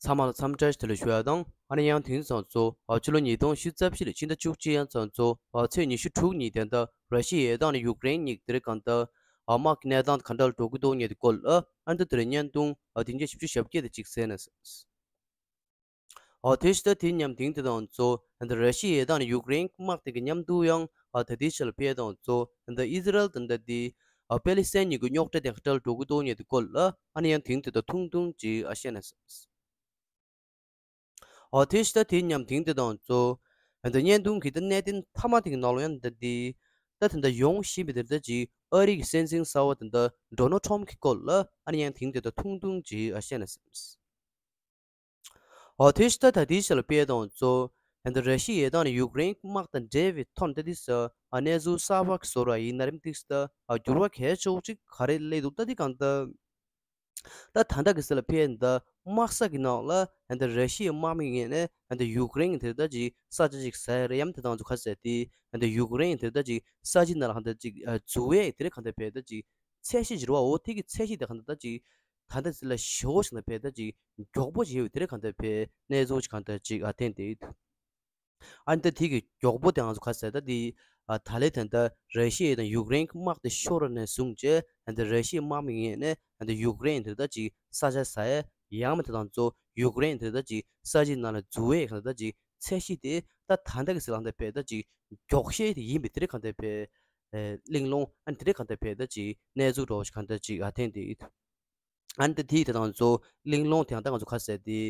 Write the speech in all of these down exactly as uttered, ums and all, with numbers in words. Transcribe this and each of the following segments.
ཚང་མ་ལ་འཚམས་འདྲི་དེ་ལ་ཞུ་ཡ་དང་། ཨ་ནི་ཡང་དེང་སང་ཚོ་ཨ་ཕྱི་ལོ་ཉིས་སྟོང་ཉི་ཤུ་རྩ་བཞི་ལོའི་ཕྱི་ཟླ་བཅུ་གཅིག་ཡང་ཚང་ཚོ་ཨ་ཚེས་ཉི་ཤུ་དྲུག་ཉིན་དེ་འདྲ་ར་ཤི་ཡའི་དང་ནི་ཡུཀ་རེན་གཉིས་དེ་རིང་གང་ལྟར་ཨ་དམག་གི་གནས་སྟངས་ག་འདྲ་ལ་འགྲོ་གི་འདུག་ཉེ་དུ་སྐོར་ལ་ཨ་འདི་དེ་རིང་བརྙན་ཐུང་ཨ་དེང་གི་བཞི་བཅུ་ཞེ་བརྒྱད་དེ་གཅིག་གསན་ན། ཨོ་དེ་ཤི་ད་དེ་མཉམ་དེང་དེ་དང་ཚོ་ཨ་འདི་ར་ཤི་ཡའི་དང་ནི་ཡུཀ་རེན་དམག་དེ་གི་མཉམ་དུ་ཡང་ཨ་ད་དེ་ཤི་ལ་ཕེ་དང་ཚོ་ཨ་འདི་ཨི་ཟི་རལ་དང་འདི་དེ་ཨ་པེ་ལི་སི་ཐན་གཉིས་ཀྱི་རྙོག་དྲ་དེ་ག་འདྲ་ལ་འགྲོ་གི་འདུག་ཉེ་དུ་སྐོར་ལ་ཨ་ནི་ཡང་དེང་དེ་ད་ཐུང་ཐུང་ཅིག་ཨ་བཤད་ན། ཨོ་དེ་ཤི་ད་དེ་མཉམ་དེང་དེ་དང་ཚོ་ཨ་འདི་བརྙན་ཐུང་གི་ད་གནད་དོན་མཐའ་མ་དེ་གི་ནང་ལ་ཡང་འདི་དེ་ད་དེ་འདྲ་ཡོང་བཞིན་པའི་དེ་འདྲ་ཅིག་ཨ་རི་གི་སྲིད་འཛིན་གསར་པ་དེ་འདྲ་ཌོ་ནལ་ཊམ་གི་སྐོར་ལ་ཨ་ནི་ཡང་དེང་དེ་ད་ཐུང་ཐུང་ཅིག་ཨ་བཤད་ན། ཨོ་དེ་ཤི་ད་ད་དེ་ཤི་ལ་ཕེ་དང་ཚོ་ཨ་འདི་ར་ཤི་ཡའི་དང་ནི་ཡུཀ་རེན་དམག་དང་འབྲེལ་བའི་ཐོག་ནས་ད་དེ་ས་ཨ་གནས་ཚུལ་གསར་པ་གི་བཟོ་འདྲ་ཡིན་ན་རིམ་ཏིག་ས་ཨ་འགྱུར་བ་གལ་ཆེ་བོ་ཅིག་ག་རེ་སླེབས་འདུག་ད་དེ་གང་ལྟར་ད་ད་ལྟ་གི་སི་ལ་ཕེ་ད་དམག་ས་གི་ནང་ལ་ཨ་འདི་ར་ཤི་ཡའི་དམག་མི་ངོས་ནས་ཨ་འདི་ཡུཀ་རེན་གི་དེ་ད་ཅིག་ས་ཆ་ཅིག་ཟ་ཡ་རེད་ཡམ་དེ་དང་ཚོ་ག་ཟེར་དེ་ཨ་འདི་ཡུཀ་རེན་གི་དེ་ད་ཅིག་ས་ཆའི་ནང་ལ་ཧ་ད་ཅིག་ཨ་འཛུལ་བའི་དེ་རེད་གང་ལྟར་ཕེ་ད་ཅིག་ཚད་གཞི་འགྱུར་བ་འོ་དེ་གི་ཚད་གཞི་དེ་གང་ལྟར་ད་ཅིག་ད་ལྟ་ཟེར་ལ་ཞོ་ཞིག་ན་ཕེ་ད་ཅིག་མགྱོགས་པོ་ཞིག་ཡོད་དེ་རེད་གང་ལྟར་ཕེ་གནས་ཚུལ་ཞིག་གང་ལྟར་ཅིག་ཨ་བསྟན་ཏེ་ཡོད། ཨ་ནི་ད་དེ་གི་མགྱོགས་པོ་དེ་ང་ཚོ་ག་ཟེར་ད་དེ་ཨ་ད་ལེ་དེ་འདྲ་ར་ཤི་ཡ་དང་ཡུཀ་རེན་གི་དམག་དེ་ཤོར་ནས་བཟུང་བྱས་ཨ་ད་ར་ཤི་ཡའི་དམག་མི་ངོས་ནས་ཨ་ད་ཡུཀ་རེན་དེ་ད་ཅིག་ས་ཆ་ཟ་ཡ་ཡང་མ་དེ་དང་ཚོ་ཡུཀ་རེན་དེ་ད་ཅིག་ས་ཆའི་ནང་ལ་འཛུལ་བའི་གང་ལྟར་ད་ཅིག་ཚད་གཞི་དེ་ད་ད་ལྟ་གི་སི་ལང་དེ་ཕེ་ད་ཅིག་མགྱོགས་ཤོས་དེ་ཡིན་པའི་དེ་རེད་གང་ལྟར་ཕེ་ཨེ་གླེང་སློང་ཨ་ནི་དེ་རེད་གང་ལྟར་ཕེ་ད་ཅིག་གནས་ཚུལ་འདྲ་བོ་ཞིག་གང་ལྟར་ཅིག་ཨ་བསྟན་ཏེ་ཡོད། ཨ་ནི་ད་དེའི་དེ་དང་ཚོ་གླེང་སློང་དེ་ཡང་ད་ང་ཚོ་ག་ཟེར་དེ།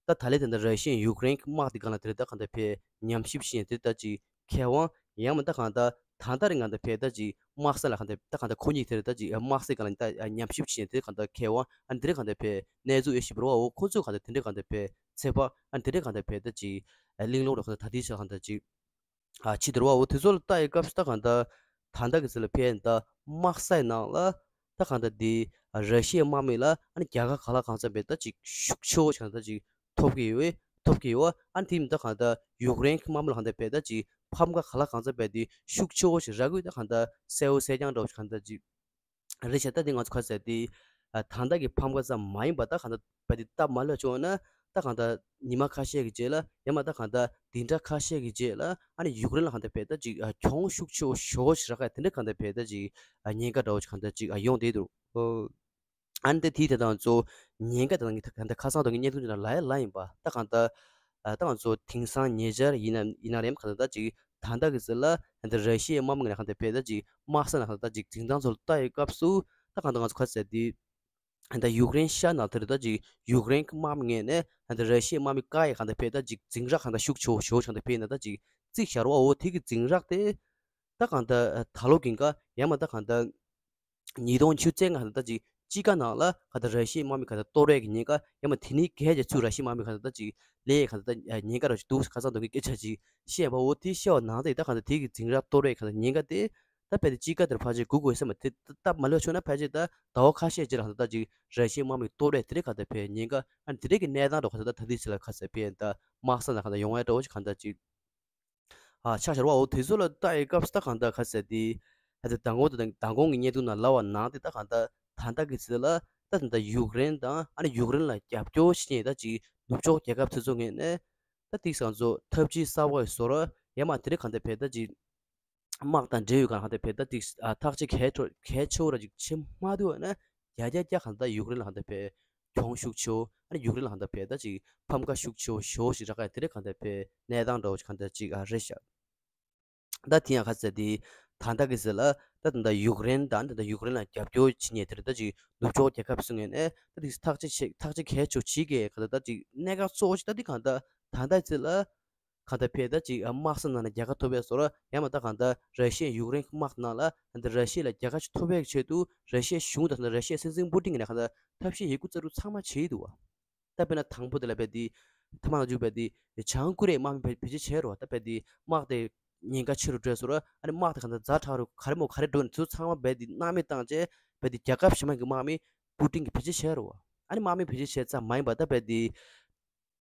ད་ད་ལེ་དེ་འདྲ་ར་ཤི་ཡ་ཡུཀ་རེན་གྱི་དམག་དེ་སྒང་ལ་དེ་རེད་ད་གང་ལྟར་ཕེ་ཉམས་ཞིབ་བྱེད་དེ་ད་ཅིག་མཁས་དབང་ཡང་མིན་ད་གང་ལྟར་ད་ལྟ་རིང་གང་ལྟར་ཕེ་ད་ཅིག་དམག་ས་ལ་གང་ལྟར་ད་གང་ལྟར་ཁོ་གཉིས་དེ་རེད་ད་ཅིག་དམག་སའི་སྒང་ལ་ད་ཉམས་ཞིབ་བྱེད་དེ་གང་ལྟར་མཁས་དབང་ཨ་ནི་དེ་རེད་གང་ལྟར་ཕེ་གནས་ཚུལ་ཨེ་ཤེས་པ་རེད་བ། འོ་ཁོ་ཚོས་གང་ལྟར་དེ་འདྲས་གང་ལྟར་ཕེ་ཚོད་དཔག་ཨ་ནི་དེ་འདྲས་གང་ལྟར་ཕེ་ད་ཅིག་གླེང་སློང་རོགས་གང་ལྟར་ད་དེའི་ཆ་གང་ལྟར་ཅིག་ཨ་ཕྱི་དར་བ་འོ་དེ་ཚོ་ལ་ལྟ་ཡི་སྐབས་སུ་ད་གང་ལྟར་ད་ལྟ་གི་ཚེ་ལ་ཕན་ད་དམག་སའི་ནང་ལ་ད་གང་ལྟར་དེ་ར་ཤི་ཡའི་དམག་མི་ལ་ཨ་ནི་རྒྱལ་ཁ་ག་ལ་གང་འཚམ་བས་ད་ཅིག་ཤུགས་ཆེ་བོ་ཞིག་ད་ཅིག་ཐོབ་ཀྱི་ཡོད་ཐོབ་ཀྱི་ཡོད། ཨ་ནི་དེ་མིན་ད་གང་ལྟར་ཡུཀ་རེན་གྱི་དམག་མི་ལ་གང་ལྟར་བས་ད་ཅིག་ཕམ་ཁ་ག་ལ་གང་འཚམ་བས་དེ་ཤུགས་ཆེ་བོ་ཞིག་རག་གི་ཡོད། ད་གང་ལྟར་གསལ་བོ་གསལ་རྐྱང་འདྲ་བོ་ཞིག་གང་ལྟར་ཅིག་རེད་ཤག་ད་དེ་ང་ཚོ་ག་ཟེར་དེ་ཨ་ད་ལྟ་གི་ཕམ་ཁ་ཙམ་མ་ཡིན་པ་ད་གང་ལྟར་བས་དེ་སྟབས་མ་ལེགས་བྱུང་ན་ད་གང་ལྟར་ཉི་མ་ཁ་ཤས་ཀྱི་རྗེས་ལ་ཡང་མ་ད་གང་ལྟར་འདི་འདྲ་ཁ་ཤས་ཀྱི་རྗེས་ལ་ཨ་ནི་ཡུཀ་རེན་ལ་གང་ལྟར་བས་ད་ཅིག་ཨ་གྱོང་ཤུགས་ཆེ་བོ་ཞེ་པོ་ཞིག་རག་ག་དེ་འདྲ་གང་ལྟར་བས་ད་ཅིག་ཨ་ཉེན་ཁ་འདྲ་བོ་ཞིག་གང་ལྟར་ཅིག་ཨ་ཡོང་བསྡད་འདུག་ཨོ། ཨ་ནི་དེ་དེའི་དེ་དང་ཚོ་ཉེན་ཁ་དང་གང་ལྟར་ཁ་སང་དང་གི་བརྙན་ཐུང་དེ་ནང་ལ་ཡ་ལ་ཡིན་པ་ད་གང་ལྟར་ཨ་ད་ང་ཚོ་དེང་སང་ཉེ་ཆར་ཡིན་ན་ཡིན་ན་རེམ་གང་ལྟར་ད་ཅིག་ད་ལྟ་གི་ཚེ་ལ་ད་ར་ཤི་ཡའི་དམག་མི་ངོས་ནས་གང་ལྟར་བས་ད་ཅིག་དམག་ས་ནང་གང་ལྟར་ད་ཅིག་འཛིན་སྟངས་ཚོ་ལ་ལྟ་ཡི་སྐབས་སུ་ད་གང་ལྟར་ང་ཚོ་ག་ཟེར་དེ་ད་ཡུཀ་རེན་ཤར་ནང་དེར་ད་ཅིག་ཡུཀ་རེན་གྱི་དམག་མི་ངོས་ནས་ད་ར་ཤི་ཡའི་དམག་མི་བཀག་ཡི་གང་ལྟར་བས་ད་ཅིག་འཛིང་རགས་གང་ལྟར་ཤུགས་ཆེ་བོ་ཞེ་པོ་ཞིག་གང་ལྟར་བས་ན་ད་ཅིག་རྩིས་བཞག་རོགས་འོ་དེ་གི་འཛིང་རགས་དེ་ད་གང་ལྟར་ད་ལོ་གིན་ག་ཡང་མ་ད་གང་ལྟར་ཉིས་སྟོང་ཉི་ཤུ་རྩ་ལྔ་ད་ལྟ་ཅིག་དཔྱིད་ཀ་ནང་ལ་ག་ད་ར་ཤི་ཡའི་དམག་མི་ག་ད་གཏོར་བའི་གི་ཉེན་ཁ་ཡང་མ་དེ་ནས་གལ་ཆེ་ཚུལ་ར་ཤི་ཡའི་དམག་མི་ག་ད་ལྟ་ཅིག་ལས་ག་ད་ཉེན་ཁ་ར་ཅིག་འདུག་ག་ས་མདོ་གི་སྐད་ཆ་ཅིག་བཤད་པ་འོ་དེ་བཤད་པ་ནང་དེ་ད་ག་ད་དེ་གི་འཛིང་རགས་གཏོར་བའི་ག་ད་ཉེན་ཁ་དེ་ད་ཕལ་ཆེར་དཔྱིད་ཀ་དེར་ཕལ་ཆེར་འགོ་དགོས་ས་མ་དེ་སྟབས་མ་ལེགས་བྱུང་ན་ཕལ་ཆེར་ད་ཟླ་བ་ཁ་ཤས་རྗེས་ལ་ག་ད་ཅིག་ར་ཤི་ཡའི་དམག་མི་གཏོར་བའི་དེ་རེད་ག་ད་ཕལ་ཉེན་ཁ་ཨ་ནི་དེ་རེད་གི་གནས་སྟངས་ར་ག་ད་ད་དེ་ཚེ་ལ་ག་ཟེར་བས་ད་དམག་ས་ན་ག་ད་ཡོང་ཡ་འདྲ་བོ་ཅིག་ག་ད་ཅིག་ཨ་ཆ་བཞག་རོགས་འོ་དེ་ཚོ་ལ་ལྟ་ཡི་སྐབས་སུ་ད་གང་ལྟར་ག་ཟེར་དེ་ད་ལྟ་མདང་དགོང་དང་མདང་དགོང་གི་བརྙན་ཐུང་ནང་ལབ་པ་ནང་དེ་ད་གང་ལྟར་ད་ལྟ་གི་ཚེ་ལ་ད་ད་ལྟ་ཡུཀ་རེན་དང་ཨ་ནི་ཡུཀ་རེན་ལ་རྒྱབ་སྐྱོར་བྱེད་མཁན་ད་ཅིག་ནུབ་ཕྱོགས་རྒྱལ་ཁབ་ཚོ་ཚོ་ངོས་ནས་ད་ཏིག་སང་ཚོ་ཐབས་ཇུས་གསར་པ་ཡི་བཟོ་ར་ཡ་མ་དེ་རེད་གང་ལྟར་བས་ད་ཅིག་དམག་དང་འབྲེལ་ཡོད་གང་ལྟར་བས་ད་ཏིག་ཨ་ཐག་གཅིག་གལ་ཆེ་གལ་ཆེ་བོ་ར་ཅིག་བྱེད་མ་ཐུབ་ན་རྒྱ་རྒྱ་རྒྱ་གང་ལྟར་ཡུཀ་རེན་ལ་གང་ལྟར་བས་གྱོང་ཤུགས་ཆེ་བོ་ཨ་ནི་ཡུཀ་རེན་ལ་གང་ལྟར་བས་ད་ཅིག་ཕམ་ཁ་ཤུགས་ཆེ་བོ་ཞེ་པོ་ཞིག་རག་ག་དེ་རེད་གང་ལྟར་བས་གནས་སྟངས་འདྲ་བོ་ཞིག་གང་ལྟར་ཅིག་ཨ་རེད་ཤག་ད་དེ་ཡང་ག་ཟེར་དེ་ད་ལྟ་གི་ཟེར་ལ་ད་ད་ལྟ་ཡུཀ་རེན་དང་ད་ལྟ་ཡུཀ་རེན་ལ་རྒྱབ་སྐྱོར་བྱེད་མཁན་དེ་རེད་ད་ཅིག་ནུབ་ཕྱོགས་རྒྱལ་ཁབ་ཚོ་ངོས་ནས་ད་དེ་ཐག་གཅོད་བྱེད་ཐག་གཅོད་གལ་ཆེ་བྱེད་དགོས་ག་ད་ད་ཅིག་གནད་འགག་གཙོ་བོ་ཞིག་ད་དེ་གང་ལྟར་ད་ལྟ་ཚེ་ལ་གང་ལྟར་བས་ད་ཅིག་དམག་ས་ནང་ནས་རྒྱལ་ཁ་ཐོབ་པའི་བཟོ་ར་ཡང་མ་ད་གང་ལྟར་ར་ཤི་ཡ་ཡུཀ་རེན་དམག་ནང་ལ་ད་ལྟ་ར་ཤི་ཡ་ལ་རྒྱལ་ཁ་ཞིག་ཐོབ་པའི་ཆེད་དུ་ར་ཤི་ཡའི་གཞུང་དང་ད་ལྟ་ར་ཤི་ཡའི་སྲིད་འཛིན་པུ་ཏིན་གྱིས་ནས་གང་ལྟར་ཐབས་ཤེས་ཡོད་རྒུ་རྩལ་སྤྲུགས་ཚང་མ་བྱེད་ཀྱི་འདུག་བ། ད་དཔེར་ན་དང་པོ་དེ་ལ་བས་དེ་ཐ་མག་ལ་འཇུག་བས་དེ་བྱང་ཀོ་རི་ཡའི་དམག་མི་བེད་བེད་སྤྱོད་བྱས་རོགས། ད་བས་དེ་དམག་དེ་ཉེན་ཁ་ཆེ་རུ་འགྲོ་སོང་ར་ཨ་ནི་དམག་དེ་གང་ལྟར་ཛ་དྲག་རུ་ག་རེ་མོ་ག་རེ་འགྲོ་ནས་ཚུར་ཚང་མ་བས་དེ་སྣང་མེད་བཏང་བྱས་བས་དེ་རྒྱལ་ཁབ་གཞན་མ་གི་དམག་མི་པུ་ཏིན་གྱིས་བེད་སྤྱོད་བྱས་རོགས། ཨ་ནི་དམག་མི་བེད་སྤྱོད་བྱས་ཙམ་མ་ཡིན་པ་ད་བས་དེ་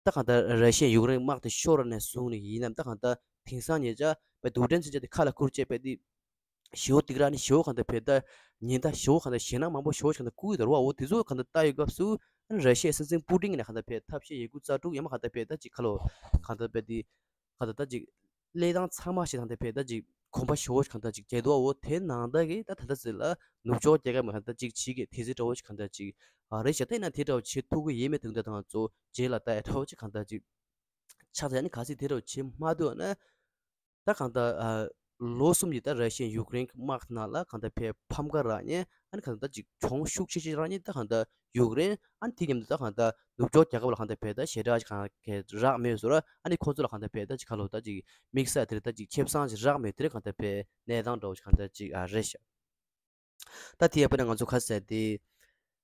ད་གང་ལྟར་ར་ཤི་ཡ་ཡུཀ་རེན་དམག་དེ་ཤོར་ནས་བཟུང་ནས་ཡིན་ནམ་ད་གང་ལྟར་དེང་སང་ཉེ་ཆར་བས་དུག་སྦྲེལ་མཚོན་ཆ་དེ་ཁ་ལ་བསྐུར་བྱས་བས་དེ་ཞེ་པོ་སྡིགས་ར་ནི་ཞེ་པོ་གང་ལྟར་བས་ད་ཉེན་བརྡ་ཞེ་པོ་གང་ལྟར་ཞེད་སྣང་མང་པོ་ཞེ་པོ་གང་ལྟར་བསྐུར་ཡོད་རེད་བ། འོ་དེ་ཚོ་གང་ལྟར་ལྟ་ཡོད་སྐབས་སུ་ ཨ་ནི་ར་ཤི་ཡའི་སྲིད་འཛིན་པུ་ཏིན་གྱིས་ནས་གང་ལྟར་བས་ཐབས་ཤེས་ཡོད་རྒུ་རྩལ་སྤྲུགས་ཡང་མ་གང་ལྟར་བས་ད་ཅིག་ཁ་ལོ་གང་ལྟར་བས་དེ་གང་ལྟར་ད་ཅིག་གླེང་སྟངས་ཚང་མ་ཞིག་གང་ལྟར་བས་ད་ཅིག་གོམ་པ་ཞོ་ཞིག་གང་ལྟར་ཅིག་རྒྱག་འདུག་བ། འོ་དེ་ནང་ད་གི་ད་ད་ལྟ་ཟེར་ལ་ནུབ་ཕྱོགས་རྒྱལ་ཁབ་མ་གང་ལྟར་ཅིག་བྱེད་ཀྱི་དེ་ཟེར་འདྲ་བོ་ཞིག་གང་ལྟར་ཅིག་ཨ་རེད་ཤག་ད་ཡིན་ན་དེ་འདྲ་བོ་བྱེད་ཐུབ་ཀྱི་ཡིན་མེད་དུ་འདྲ་དང་གཙོ་རྗེས་ལ་ད་ཡ་འདྲ་བོ་ཅིག་གང་ལྟར་ཅིག་ཆགས་ཚར་ནི་ག་སྲིད་དེ་འདྲ་བོ་བྱེད་མ་ཐུབ་ན། ད་གང་ལྟར་ཨ་ལོ་གསུམ་གྱི་ད་ར་ཤི་ཡ་ཡུཀ་རེན་གྱི་དམག་ནང་ལ་གང་ལྟར་ཕའི་ཕམ་ཁ་རག་ཉེ་ཨ་ནི་གང་ལྟར་ཅིག་གྱོང་ཤུགས་ཆེ་ཆེ་རག་ཉེ་ད་གང་ལྟར་ཡུཀ་རེན་ཨ་ནི་དེ་མཉམ་དུ་ད་གང་ལྟར་ནུབ་ཕྱོགས་རྒྱལ་ཁབ་ལ་གང་ལྟར་ཕའི་ད་ཞེ་དྲག་ཅིག་གང་ག་རག་མེད་ཟེར་ཨ་ནི་ཁོང་ཚོ་ལ་གང་ལྟར་ཕའི་ད་ཅིག་ཁ་ལོ་ད་ཅིག་དམིགས་བསལ་དེ་རེད་ད་ཅིག་ཁེ་བཟང་ཅིག་རག་མེད་དེ་རེད་གང་ལྟར་ཕའི་གནས་སྟངས་འདྲ་བོ་ཅིག་གང་ལྟར་ཅིག་ཨ་རེད་ཤག་ད་དེ་ཡང་དཔེར་ན་ང་ཚོ་ག་ཟེར་ཏེ།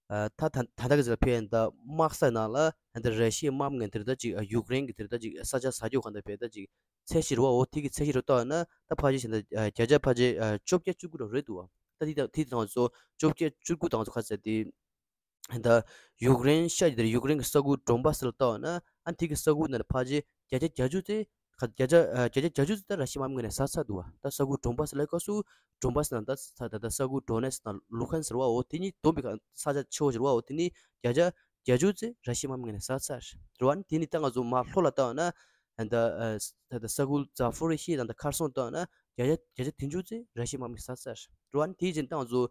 ཨ་ད་ད་ད་ལྟ་གི་ཟེར་ཕན་ད་དམག་ས་ནང་ལ་ད་ར་ཤི་ཡའི་དམག་མི་དེར་ད་ཅིག་ཡུཀ་རེན་གྱི་དེར་ད་ཅིག་ས་ཆ་ཟ་རྒྱུ་གང་ལྟར་བས་ད་ཅིག་ཚད་གཞི་རེད་བ། འོ་དེ་གི་ཚད་གཞི་རུ་བཏང་ན་ད་ཕལ་ཆེར་ད་བརྒྱ་ཆ་ཕལ་ཆེར་བཅོ་བརྒྱད་བཅུ་དགུ་རུ་རེད་འདུག་བ། ད་དེ་ད་དེ་དང་ཚོ་བཅོ་བརྒྱད་བཅུ་དགུ་དང་ཚོ་ག་ཟེར་ཏེ། ད་ཡུཀ་རེན་ཤར་གྱི་དེར་ཡུཀ་རེན་གྱི་ས་ཁུལ་ཌོན་བྷ་སི་ལ་བལྟ་བ་ན་ཨ་དེ་གི་ས་ཁུལ་ནང་ལ་ཕལ་ཆེར་བརྒྱ་ཆ་བརྒྱད་ཅུ་ཙམ་ཁ་བརྒྱ་ཆ་ཨ་བརྒྱ་ཆ་བརྒྱད་ཅུ་ཙམ་ད་ར་ཤི་ཡའི་དམག་མི་ངོས་ནས་ཟ་ཚར་འདུག་བ། ད་ས་ཁུལ་ཌོན་བྷ་སི་ལ་སྐབས་སུ་ཌོན་བྷ་སི་ནང་ད་ད་ད་ས་ཁུལ་ཌོ་ནེ་སི་དང་ལུ་ཧན་སི་རེད་བ། འོ་དེ་གཉིས་བསྡོམས་པའི་ས་ཆ་ཆེ་བོ་ཞིག་རེད་བ། འོ་དེ་གཉིས་བརྒྱ་ཆ་བརྒྱད་ཅུ་ཙམ་ར་ཤི་ཡའི་དམག་མི་ངོས་ནས་ཟ་ཚར་རེད་བ། ཨ་ནི་དེ་ནི་ད་ང་ཚོ་མར་ལྷོ་ལ་བལྟ་བ་ན་ད་ཨ་ད་ད་ས་ཁུལ་ཛ་ཕོ་རི་ཤི་ཡ་དང་ད་ཁར་སོང་བལྟ་བ་ན་བརྒྱ་ཆ་བརྒྱ་ཆ་བདུན་ཅུ་ཙམ་ར་ཤི་ཡའི་དམག་མི་ཟ་ཚར་རེད་བ། ཨ་ནི་དེ་བཞིན་ད་ང་ཚོ་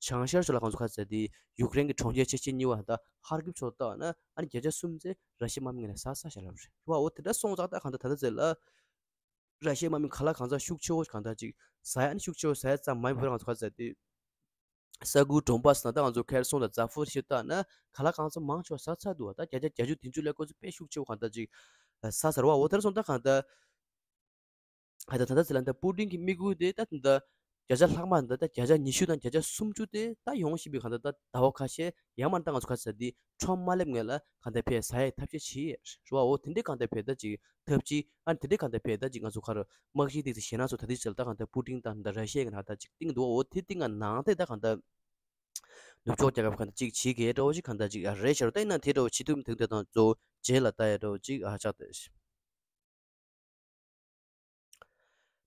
བྱང་ཤར་ཕྱོགས་ལ་གང་ཚོ་ག་ཟེར་ཏེ་ཡུཀ་རེན་གྱི་གྲོང་ཁྱེར་ཆེ་ཆེ་གཉིས་པ་ད་ཧར་ཀིབ་ཕྱོགས་ལ་བལྟ་བ་ན་ཨ་ནི་བརྒྱ་ཆ་གསུམ་ཙམ་ར་ཤི་ཡའི་དམག་མི་ངོས་ནས་ཟ་ཚར་ཤག་ལབ་རེད་བ། འོ་དེ་འདྲ་སོང་ཙང་ད་གང་ལྟར་ད་ལྟ་ཟེར་ལ་ར་ཤི་ཡའི་དམག་མི་ག་ལ་གང་ཚ་ཤུགས་ཆེ་བོ་གང་ལྟར་ཅིག་ཟ་ཡ་ཨ་ནི་ཤུགས་ཆེ་བོ་ཟ་ཡ་ཙམ་མ་ཡིན་པར་གང་ཚོ་ག་ཟེར་ཏེ། ས་ཁུལ་ཌོན་བྷ་སི་ནང་ད་ང་ཚོ་ཁེར་སོང་དང་ཛ་ཕོ་རི་ཤི་ཡ་བལྟ་ན་ག་ལ་གང་ཚ་མང་ཆེ་བ་ཟ་ཚར་འདུག་བ། ད་བརྒྱ་ཆ་བརྒྱད་ཅུ་བདུན་ཅུ་ལས་ཁོ་ཚོ་དཔེ་ཤུགས་ཆེ་བོ་གང་ལྟར་ཅིག་ཟ་ཚར་བ། འོ་དེར་སོང་ད་གང་ལྟར། ཨ་ད་ད་ལྟ་ཟེར་ལ་འདི་པུ་ཏིན་གྱི་དམིགས་ཡུལ་དེ་ད་འདི་བརྒྱ་ཆ་ལྷག་མ་འདི་ད་བརྒྱ་ཆ་ཉི་ཤུ་དང་བརྒྱ་ཆ་སུམ་ཅུ་དེ་ད་ཡོང་བཞིན་པའི་གང་ལྟར་ད་ཟླ་བ་ཁ་ཤས་ཡང་མར་ད་ང་ཚོ་ག་ཟེར་འདི་ཁྲོམ་མ་སླེབས་སྔོན་ལ་གང་ལྟར་ཕར་ཟ་ཡའི་ཐབས་ཤེས་བྱེད་ཡས་རེད་བ། འོ་དེ་འདྲའི་གང་ལྟར་ཕར་ད་ཅིག་ཐབས་ཅིག་ཨ་དེ་འདྲའི་གང་ལྟར་ཕར་ད་ཅིག་ང་ཚོ་ག་རེ་དམག་ཞིག་ཏིག་ཙམ་ཞེད་སྣང་ཚོ་ད་ལྟའི་ཆར་ད་གང་ལྟར་པུ་ཏིན་དང་ད་ར་ཤི་ཡ་གི་ནང་ད་ཅིག་གཏིང་འདུག་འོ་དེ་གཏིང་ང་ནང་དེ་ད་གང་ལྟར་ནུབ་ཕྱོགས་རྒྱལ་ཁབ་གང་ལྟར་ཅིག་བྱེད་ཀྱི་འདྲ་བོ་ཅིག་གང་ལྟར་ཅིག་ཨ་རེད་ཤག་ད་ཡིན་ན་དེ་འདྲ་བོ་བྱེད་ཐུབ་མི་ཐུབ་དེ་དང་གཙོ་བོ་རྗེས་ལ་ལྟ་ཡ་འདྲ་བོ་ཅིག་ཨ་ཆགས་ཏེ།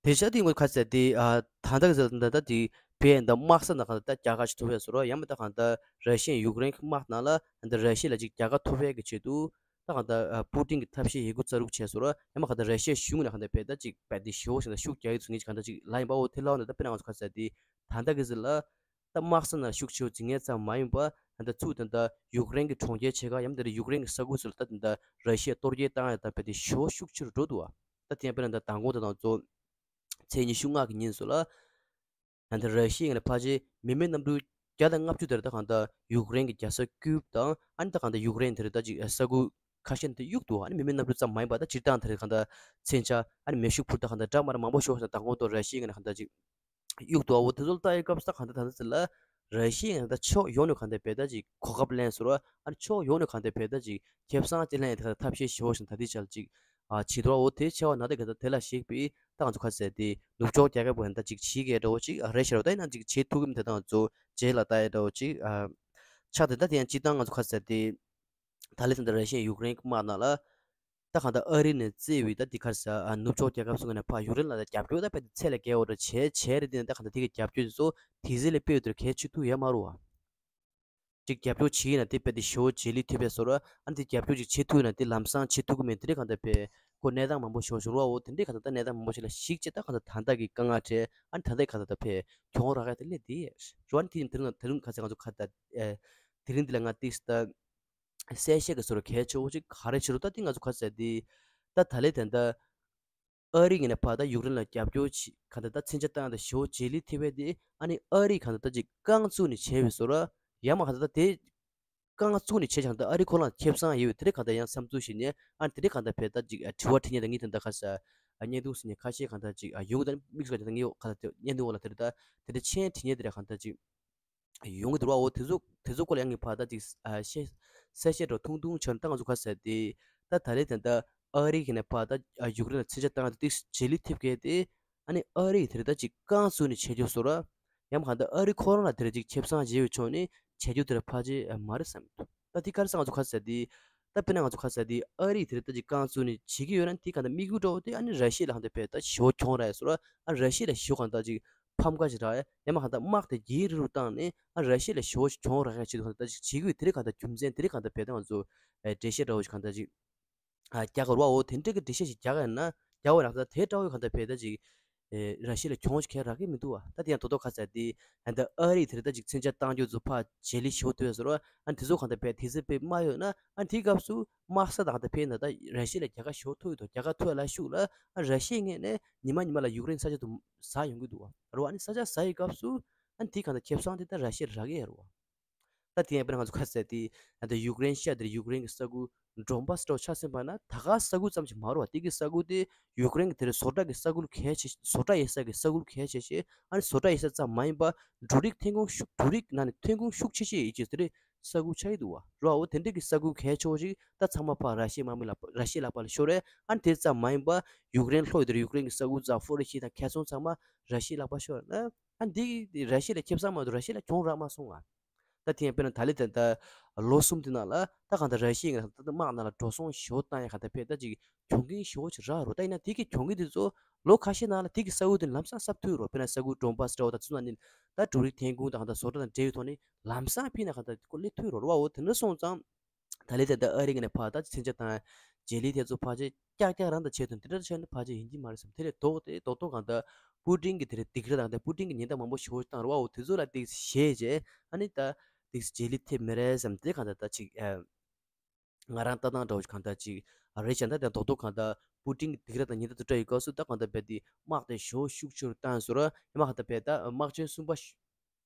དེ་ཤ་དེ་ངོ་ཁ་ཟེར་དེ་ཨ་ད་ལྟ་གི་ཟེར་ད་ལྟ་དེ་བས་ད་དམག་ས་ན་གང་ལྟར་རྒྱ་གར་ཞིག་ཐུབ་པའི་བཟོ་རོགས་ཡང་མི་ད་གང་ལྟར་ར་ཤི་ཡ་ཡུཀ་རེན་གྱི་དམག་ནང་ལ་ད་ར་ཤི་ཡ་ལ་ཅིག་རྒྱལ་ཁ་ཐོབ་པའི་གི་ཆེད་དུ་ད་གང་ལྟར་ཨ་པུ་ཏིན་གྱི་ཐབས་ཤེས་ཡོད་རྒུ་རྩལ་སྤྲུགས་བྱས་བཟོ་རོགས་ཡང་མི་གང་ལྟར་ར་ཤི་ཡ་གཞུང་ནས་གང་ལྟར་བས་ད་ཅིག་བས་དེ་ཞེ་བོ་ཞིག་ད་ཤུགས་རྒྱག་ཡི་ཚུགས་ངེས་ཅིག་གང་ལྟར་ཅིག་ལ་ཡིན་པ། འོ་དེ་ལའོ་ན་ད་དཔེར་ན་ང་ཚོ་ཁ་ཟེར་དེ་ད་ལྟ་གི་ཟེར་ལ། ད་དམག་ས་ན་ཤུགས་ཆེ་བོ་འཛིང་མཁན་ཙམ་མ་ཡིན་པ་ད་ལྟ་ཚུགས་ད་ལྟ་ཡུཀ་རེན་གྱི་གྲོང་ཁྱེར་ཆེ་ཁག་ཡང་ད་ལྟ་ཡུཀ་རེན་གྱི་ས་ཁུལ་ཚོ་ལ་ད་ད་ལྟ་ར་ཤི་ཡས་གཏོར་རྒོལ་བཏང་ཡ་ད་བས་དེ་ཞེ་བོ་ཤུགས་ཆེ་རུ་འགྲོ་འདུག་བ། ད་དེ་ཡང་དཔེར་ན་ད་མདང་དགོང་དང་དང་གཙོ་ཚེས་ཉི་ཤུ་ལྔ་གི་ཉིན་སུ་ལ་ད་ལྟ་ར་ཤི་ཡའི་ངོས་ནས་ཕལ་ཆེར་མི་མེད་གནམ་གྲུ་བརྒྱ་དང་ལྔ་བཅུ་དེར་ད་གང་ལྟར་ཡུཀ་རེན་གྱི་རྒྱལ་ས་ཀིབ་དང་ཨ་ནི་ད་གང་ལྟར་ཡུཀ་རེན་དེར་ད་ཅིག་ས་ཁུལ་ཁ་ཤས་དེ་གཡུགས་འདུག་ཨ་ནི་མི་མེད་གནམ་གྲུ་ཙམ་མ་ཡིན་པ་ད་སྤྱིར་བཏང་དེར་གང་ལྟར་མཚོན་ཆ་ཨ་ནི་མེ་ཤུགས་འཕུར་ད་གང་ལྟར་འདྲ་མ་འདྲ་མང་པོ་ཤོར་ཞིང་མདང་དགོང་དང་ར་ཤི་ཡའི་ངོས་ནས་གང་ལྟར་ཅིག་གཡུག་འདུག་འོ་དེ་ཚོ་ལྟ་ཡི་སྐབས་སུ་གང་ལྟར་ད་ལྟ་ཚེ་ལ་ར་ཤི་ཡ་ད་ཕྱོགས་ཡོངས་ནས་གང་ལྟར་བས་ད་ཅིག་གོ་སྐབས་ལེན་ཟེར་བ། ཨ་ནི་ཕྱོགས་ཡོངས་ནས་གང་ལྟར་བས་ད་ཅིག་ཁེ་བཟང་ཅིག་ལེན་ཡ་དེ་ག་ཐབས་ཤེས་ཞེ་བོ་ཞིག་ད་ལྟའི་ཆར་ཅིག་ཨ་བྱེད་འདུག་འོ་དེ་ཆེ་བ་ན་དེ་ག་ད་དེ་ལ་གཞིགས་པའི་ད་ང་ཚོ་ཁ་ཟེར་དེ་ནུབ་ཕྱོགས་རྒྱལ་ཁབ་ཀྱི་ད་ཅིག་བྱེད་མཁན་འདྲ་བོ་ཅིག་ཨ་རེད་ཤག་ད་ཡིན་ན་ཅིག་བྱེད་ཐུབ་ཀྱི་མི་དེ་དང་ཚོ་རྗེས་ལ་ལྟ་ཡ་འདྲ་བོ་ཅིག་ཨ་ཆགས་ཏེ། ད་དེ་ཡང་སྤྱིར་བཏང་ང་ཚོ་ཁ་ཟེར་དེ། ད་ལན་ད་ལྟ་ར་ཤི་ཡ་ཡུཀ་རེན་གྱི་དམག་ནང་ལ། ད་གང་ལྟར་ཨ་རི་ནས་བརྩིས་པའི་ད་འདི་ག་རེ་ཟེར་ཨ་ནུབ་ཕྱོགས་རྒྱལ་ཁབ་ཚོ་ནས་ཕར་ཡུཀ་རེན་ལ་ད་རྒྱབ་སྐྱོར་ད་དཔེ་ཚད་ལས་བརྒལ་བ་འདྲ་བྱས་བྱས་རེད། དེ་ནས་ད་གང་ལྟར་དེ་གི་རྒྱབ་སྐྱོར་དེ་ཚོ་དེ་ཟིག་ལས་དཔེ་དེར་གལ་ཆེ་ཐུག་ཡོད་མ་རེད་བ། ཅིག་རྒྱབ་སྐྱོར་བྱེད་ཡིན་ན་དེ་དཔེ་དེ་ཞེ་བོ་བྱེད་ལས་ཐུབ་པའི་བཟོ་འདྲ། ཨ་ནི་དེ་རྒྱབ་སྐྱོར་ཅིག་བྱེད་ཐུབ་ཡིན་ན་དེ་ལམ་སང་བྱེད་ཐུབ་ཀྱི་མེད། དེ་རིགས་གང་ལྟར་དཔེ་ཁོ་གནས་སྟངས་མང་པོ་ཞིག་བྱུང་རེད་བ། འོ་དེ་འདྲའི་གང་ལྟར་ད་གནས་སྟངས་མང་པོ་ཞིག་ལ་གཞིགས་བྱས་ད་གང་ལྟར་ད་ལྟ་གི་དཀའ་ངལ་འཕྲད། ཨ་ནི་ད་ལྟའི་གང་ལྟར་ད་དཔེ་གྱོང་རག་ཡ་དེ་སླེབས་བསྡད་ཡོད་རེད་བ། ཨ་ནི་དེ་ཡིན་དེ་རིང་དེ་རིང་ག་ཚོད་ང་ཚོ་ག་ད་ཨེ་དེ་རིང་འདི་ལ་ང་ཏིས་ད། གསལ་བཤད་ཀྱི་ཟུར་གལ་ཆེ་བོ་ཅིག་ག་རེ་བྱེད་རུང་ད་ལྟ་ང་ཚོ་ག་ཟེར་དེ། ད་ད་ལན་དེ་འདྲ་ཨ་རི་ངོས་ནས་ཕར་ད་ཡུཀ་རེན་ལ་རྒྱབ་སྐྱོར་བྱེད་ག་ད་ད་མཚོན་ཆ་བཏང་ད་ཞེ་བོ་བྱེད་ལས་ཐེབས་པས་དེ། ཨ་ནི་ཨ་རི་ག་ད་ད་ཅིག་རྐང་བཙུགས་ནས་བྱས་པའི་བཟོ་འདྲ། ཡང་མ་ག་ད་ད་དེ་རྐང་བཙུགས་ནས་བྱས་ཀྱང་ད་ཨ་རི་ཁོ་རང་ཁེ་བཟང་ཡོད་པའི་དེ་རིགས་ག་ད་ཡང་བསམ་ཚུལ་ཞིག་ནས། ཨ་ནི་དེ་རིགས་ག་ད་ཕེ་ད་ཅིག་དྲི་བ་དྲི་མཁན་ད་ངས་དེ་འདྲ་ག་ཟེར་བརྙན་ཐུང་ཟེར་མཁན་ཁ་ཤས་ག་ད་ཅིག་ཡོང་གི་ད་དམིགས་སུ་བཀར་ད་ངས་ག་ད་བརྙན་ཐུང་འོག་ལ་དེ་རིགས་ད་དེ་འདྲ་མཆན་བྲིས་མཁན་དེ་རིགས་ག་ད་ཅིག་ཡོང་གི་འདུག་བ། འོ་དེ་ཚོ་དེ་ཚོ་སྐོར་ལ་ཡང་ངས་ཕར་ད་ཅིག་ཨ་བཤད་གསལ་བཤད་འདྲ་ཐུང་ཐུང་བྱས་ན། ད་ང་ཚོ་ག་ཟེར་དེ། ད་ད་ལན་དེ་འདྲ་ཨ་རི་གི་ནས་ཕར་ད་ཨ་ཡུཀ་རེན་ལ་མཚོན་ཆ་བཏང་ཡ་དེ་བྱེད་ལས་ཐེབས་མཁན་དེ། ཨ་ནི་ཨ་རི་དེ་རིགས་ད་ཅིག་རྐང་བཙུགས་ནས་བྱེད་རྒྱུ་བཟོ་འདྲ། ཡང་མ་ག་ད་ཨ་རི་ཁོ་རང་ལ་དེ་རིགས་ཅིག་ཁེ་བཟང་བྱེད་པའི་ཕྱོགས་ནས་བྱེད་རྒྱུ་དེ་རིགས་ཕལ་ཆེར་མ་རེད་བསམ་གྱི་འདུག་ད་དེ་ག་རེ་ཟེར་ང་ཚོ་ག་ཟེར་དེ། ད་དཔེར་ན་ང་ཚོ་ག་ཟེར་དེ་ཨ་རི་དེ་རིགས་ད་ཅིག་རྐང་བཙུགས་ནས་བྱེད་ཀྱི་ཡོད་ན་དེ་ག་ད་དམིགས་ཡུལ་འདྲ་བོ་དེ་ཨ་ནི་ར་ཤི་ཡ་ལ་ག་ད་ཕེ་ད་ཞེ་བོ་གྱོང་རག་ཡ་བཟོ་འདྲ། ཨ་ར་ཤི་ཡ་ལ་ཞེ་བོ་ག་ད་ཅིག་ཕམ་ཁ་ཞིག་རག་ཡ། ཡང་མ་གང་ལྟར་དམག་དེ་རྒྱས་རིང་རུ་བཏང་ནས་ཨ་ར་ཤི་ཡ་ལ་ཞེ་པོ་ཅིག་གྱོང་རག་ཡ་ཆེད་དུ་གང་ལྟར་ཅིག་བྱེད་ཀྱི་ཡོད། དེ་རིང་གང་ལྟར་རྒྱུ་མཚན་དེ་རིང་གང་ལྟར་བལ་ཏེ་ང་ཚོ་ཨ་འགྲེལ་བཤད་འདྲ་བོ་ཞིག་གང་ལྟར་ཅིག་ཨ་རྒྱག་དགོས་རེད་བ། འོ་དེ་འདྲ་གི་འགྲེལ་བཤད་ཞིག་རྒྱག་ཡ་ན་རྒྱག་དགོས་རེད། ད་དེ་འདྲ་བོ་གང་ལྟར་བལ་ཏེ་ཅིག་ཨེ་ར་ཤི་ཡ་ལ་གྱོང་ཞིག་གང་ཡང་རག་གི་མི་འདུག་བ། ད་དེ་ཡང་དོ་དོ་ག་ཟེར་དེ་ཨ་ད་ཨ་རི་དེ་རིང་ད་ཅིག་མཚོན་ཆ་བཏང་རྒྱུ་ཚོ་ཕར་རྗེས་ལུས་ཞེ་པོ་ཐུབ་ཡ་ཟེར་བ། ཨ་དེ་ཚོ་གང་ལྟར་བལ་ཏེ་དེ་ཚོ་བལ་ཏེ་མ་ཡོད་ན་ཨ་དེའི་སྐབས་སུ་དམག་ས་དང་ད་བལ་ཏེ་ན་ད་ར་ཤི་ཡ་ལ་རྒྱལ་ཁ་ཞེ་པོ་ཐོབ་ཡོད་དོ། རྒྱལ་ཁ་ཐོབ་ཡ་ལ་ཤུགས་ལ་ཨ་ར་ཤི་ཡའི་ངོས་ནས་ཉི་མ་ཉི་མ་ལ་ཡུཀ་རེན་ས་ཆ་དུ་ཟ་ཡོང་གི་འདུག་བ། རེད་བ། ཨ་ནི་ས་ཆ་ཟ་ཡི་སྐབས་སུ་ཨ་དེ་གང་ལྟར་ཁེ་བཟང་དེ་ད་ར་ཤི་ཡ་ལ་རག་གི་ཡོད་རེད་བ། ད་དེ་ཡང་དཔེར་ན་ང་ཚོ་ག་ཟེར་དེ་ད་ཡུཀ་རེན་ཤར་དེར་ཡུཀ་རེན་གྱི་ས་ཁུལ་ཌོན་བྷ་སི་འདྲ་བོ་ཆ་མཚོན་པ་ན་ད་ག་ས་ཁུལ་ཙམ་ཞིག་མ་རེད་བ། དེ་གི་ས་ཁུལ་དེ་ཡུཀ་རེན་གྱི་དེར་བཟོ་གྲྭ་གི་ས་ཁུལ་གལ་ཆེ་བཟོ་གྲྭ་ཡོད་ས་གི་ས་ཁུལ་གལ་ཆེ་ཆེ། ཨ་ནི་བཟོ་གྲྭ་ཡོད་ས་ཙམ་མ་ཡིན་པ་འབྲུ་རིགས་ཐོན་ཁུངས་ཤུགས་འབྲུ་རིགས་ནང་ནས་ཐོན་ཁུངས་ཤུགས་ཆེ་ཆེ་ཡོད་ཀྱི་དེ་རེད། ས་ཁུལ་ཆགས་ཀྱི་འདུག་བ། རེད་བ། འོ་དེ་འདྲ་གི་ས་ཁུལ་གལ་ཆེ་བོ་ཞིག་ད་ཚང་མ་ཕར་ར་ཤི་ཡའི་དམག་མི་ལ་ར་ཤི་ཡའི་ལག་པ་ལ་ཤོར་རེད། ཨ་ནི་དེ་ཙམ་མ་ཡིན་པ་ཡུཀ་རེན་ལྷོ་ཡི་དེར་ཡུཀ་རེན་གྱི་ས་ཁུལ་ཛ་ཕོ་རི་ཤི་དང་ཁེ་སོང་ཚང་མ་ར་ཤི་ཡའི་ལག་པ་ཤོར་ན་ཨ་འདི་ར་ཤི་ཡ་ལ་ཁེ་བཟང་མ་གཏོགས་ར་ཤི་ཡ་ལ་གྱོང་རག་མ་སོང་ང་། ད་དེ་ཡང་དཔེར་ན་ད་ལོ་དེ་ད་ལོ་གསུམ་དེ་ནང་ལ་ད་གང་ལྟར་ར་ཤི་ཡ་ད་དམག་ནང་ལ་འགྲོ་སོང་ཞེ་པོ་བཏང་ཡ་གང་ལྟར་བལ་ཏེ་ད་ཅིག་གྱོང་གུན་ཞེ་པོ་ཅིག་རག་རོ། ད་ཡིན་ན་དེ་གི་གྱོང་གུན་དེ་ཚོ་ལོ་ཁ་ཤས་ནང་ལ་དེ་གི་ས་ཁུལ་དེ་ལམ་སང་གསབ་ཐུབ་རོ། དཔེར་ན་ས་ཁུལ་ཌོན་བྷ་སི་འདྲ་བོ་དང་ཚུ་ན་ནི་ད་འབྲུ་རིགས་ཐོན་ཁུངས་དང་གང་ལྟར་བཟོ་གྲྭ་དང་འབྲེལ་བའི་ཐོག་ནས་ལམ་སང་ཕྱིན་ན་གང་ལྟར་ཁོ་སླེབས་ཐུབ་རོ། རེད་བ། འོ་དེ་འདྲ་སོང་ཙང་ད་ལོ་དེ་ད་ཨ་རི་གི་ནས་ཕར་ད་མཚོན་ཆ་དང་རྗེས་ལུས་དེ་ཚོ་ཕར་ཆེ་ཀྱག་ཀྱག་རང་ད་བྱས་དོན་དེ་འདྲ་བྱས་ན་ཕར་ཆེ་ཡིན་གྱི་མ་རེད་བསམ། དེ་ལས་ལྡོག་སྟེ་རྡོག་རྡོག་གང་ལྟར་པུ་ཏིན་གྱི་དེ་རེད་སྡིགས་ར་དང་ད་པུ་ཏིན་གྱི་ཉེན་བརྡ་མང་པོ་ཞེ་པོ་བཏང་རེད་བ། འོ་དེ་ཚོ་ལ་ཏིག་ཞེད་བྱས་ཨ་ནི་ད་ཏིག་རྗེས་ལུས་ཐེབས་མེད་རེད་བསམ། དེ་གང་ལྟར་ད་ཅིག་ཨ་ང་རང་ལྟ་སྟངས་འདྲ་བོ་ཞིག་གང་ལྟར་ཅིག་ཨ་རེད་བྱས། ད་དེ་རྡོག་རྡོག་གང་ལྟར་པུ་ཏིན་གྱི་སྡིགས་ར་དང་ཉེན་བརྡ་དེ་འདྲ་ཡོད་སྐབས་སུ་ད་གང་ལྟར་བལ་ཏེ་དམག་དེ་ཞེ་པོ་ཤུགས་ཆེ་རུ་བཏང་ཟེར་ར། ཡང་མ་གང་ལྟར་བལ་ད་དམག་ཆེན་གསུམ་པ་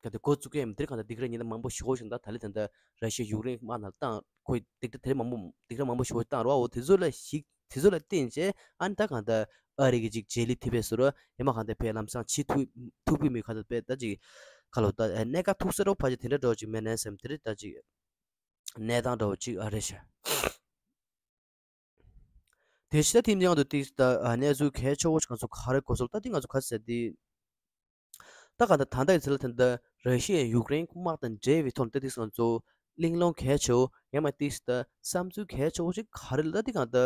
ག་དེ་འགོ་བཙུགས་མཁན་དེར་གང་ལྟར་སྡིགས་ར་ཉེན་བརྡ་མང་པོ་ཞེ་པོ་ཞིག་ད་ད་ལོ་དེ་འདྲ་ར་ཤི་ཡ་ཡུཀ་རེན་དམག་ནང་བཏང་། ཁོས་སྡིགས་ར་དེ་མང་པོ་སྡིགས་ར་མང་པོ་ཞེ་པོ་བཏང་རེད་བ། འོ་དེ་ཚོ་ལ་གཞིགས་དེ་ཚོ་ལ་བརྟེན་བྱས་ཨ་ནི་ད་གང་ལྟར་ཨ་རི་གི་ཅིག་རྗེས་ལུས་ཐེབས་པས་ཟེར་རོ། ཡང་མ་གང་ལྟར་བལ་ལམ་སང་ཕྱིན་ཐུབ་ཐུབ་ཀྱི་མེད། གང་ལྟར་བལ་ད་ཅིག་ག་ལོ་ད་གནད་འགག་ཐུག་ས་འདྲ་བོ་ཕལ་ཆེར་དེ་འདྲ་འདྲ་བོ་ཅིག་མེད་ན་བསམ། དེ་རེད་ད་ཅིག་གནས་སྟངས་འདྲ་བོ་ཅིག་ཨ་རེད་ཤག་དེ་ཕྱི་ད་ཐེངས་འདི་ང་ཚོ་ཏིག་ད་གནས་ཚུལ་གལ་ཆེ་བོ་ཞིག་ང་ཚོ་ག་རེ་གོ་སོང་། ད་འདི་ང་ཚོ་ག་ཟེར་འདི། ད་ག་ད་ད་ལྟའི་ཚེ་ལ་ད་ལྟ་ར་ཤི་ཡ་ཡུཀ་རེན་དམག་དང་འབྲེལ་བའི་ཐོག་ནས་ད་ཏིག་ང་ཚོ་གླེང་སློང་གལ་ཆེ་བོ་ཡང་མ་ཏིག་ད་བསམ་ཚུལ་གལ་ཆེ་བོ་ཞིག་ག་རེ་ལ་ད་འདི་ག་ད་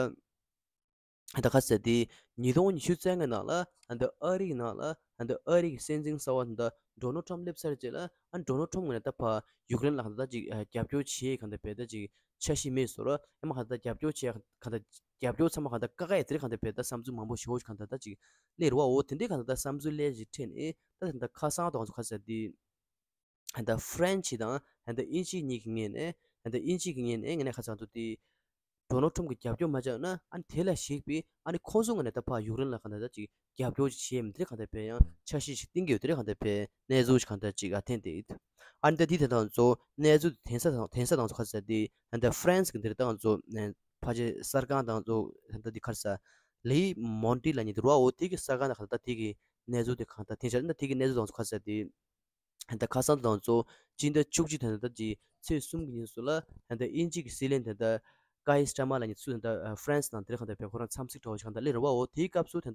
ད་ག་ཟེར་འདི་ཉིས་སྟོང་ཉི་ཤུ་རྩ་ལྔ་ནང་ལ་ད་ལྟ་ཨ་རིའི་ནང་ལ་ད་ལྟ་ཨ་རི་གི་སྲིད་འཛིན་གསར་པ་ད་ལྟ་ཌོ་ནལ་ཊམ་སླེབས་ཚར་རྗེས་ལ་ཨ་ཌོ་ནལ་ཊམ་ངོས་ནས་ད་ཕར་ཡུཀ་རེན་ལ་ག་ད་ཅིག་རྒྱབ་སྐྱོར་བྱེད་ག་ད་བལ་ད་ཅིག་འཆར་གཞི་མེད་ཟེར་རོ། ཡང་མ་ག་ད་རྒྱབ་སྐྱོར་བྱེད་ག་ད་རྒྱབ་སྐྱོར་ཚང་མ་ག་ད་བཀག་ཡ་དེ་རིགས་ག་ད་བལ་ད་བསམ་ཚུལ་མང་པོ་ཞེ་པོ་ཞིག་ག་ད་ད་ཅིག་སླེབས་རེད་བ། འོ་དེ་འདྲའི་ག་ད་ད་བསམ་ཚུལ་སླེབས་ཞིག་འཕྲད་ནས་ད་ད་ད་ཁ་སང་དང་ཚོ་ཁ་ཟེར་དེ་ད་ཧྥ་རན་སི་དང་ད་དབྱིན་ཇི་གཉིས་ཀྱི་ངོས་ནས་ད་དབྱིན་ཇི་གི་ངོས་ནས་ངས་ནས་ཁ་སང་དུ་དེ་ཌོ་ནལ་ཊམ་གྱིས་རྒྱབ་སྐྱོར་མ་བྱས་ན་ཨ་ནི་དེ་ལ་གཞིགས་པའི་ཨ་ནི་ཁོང་ཚོ་ངོས་ནས་ད་ཕར་ཡུཀ་རེན་ལ་ག་ད་ད་ཅིག་རྒྱབ་སྐྱོར་ཅིག་བྱེད་མི་དེ་རིགས་ག་ད་བལ་ཡང་འཆར་གཞི་ཞིག་བཏིང་གི་ཡོད་དེ་རིགས་ག་ད་བལ་གནས་ཚུལ་ཞིག་ག་ད་ཅིག་ཨ་ཐེན་དེ་ཡིན། ཨ་ནི་ད་དེ་དེ་དང་ཚོ་གནས་ཚུལ་དེ་ས་དང་དེ་ས་དང་ཚོ་ཁ་ཟེར་དེ་ད་ཧྥ་རན་སི་གི་འདིར་ད་ང་ཚོ་ཕལ་ཆེར་གསར་ཁང་དང་ཚོ་ད་དེ་ག་རེ་ཟ་ལི་མོན་ཏི་ལ་ཉིད་དེ་རུ་བ། འོ་དེ་གི་གསར་ཁང་ད་ག་ད་ད་དེ་གི་གནས་ཚུལ་དེ་གང་ད་ཐེན་ཆ་ད་དེ་གི་གནས་ཚུལ་དང་ཚོ་ཁ་ཟེར་དེ། ད་ཁ་སང་དང་གཙོ་སྤྱི་ཟླ་བཅུ་གཅིག་དང་ད་ཅིག་ཚེས་གསུམ་གྱི་ཉིན་སུ་ལ་ད་དབྱིན་ཇི་གི་སྲིད་བློན་ད་ཀའི་སི་ཊ་མ་ལ་ཉིད་སུ་ད་ཧྥ་རན་སི་དང་དེ་རིང་གང་ད་བལ་ཁོ་རང་འཚམས་གཟིགས་འདྲ་བོ་ཞིག་གང་ད་སླེབས་རེད་བ། འོ་དེའི་སྐབས་སུ་ད་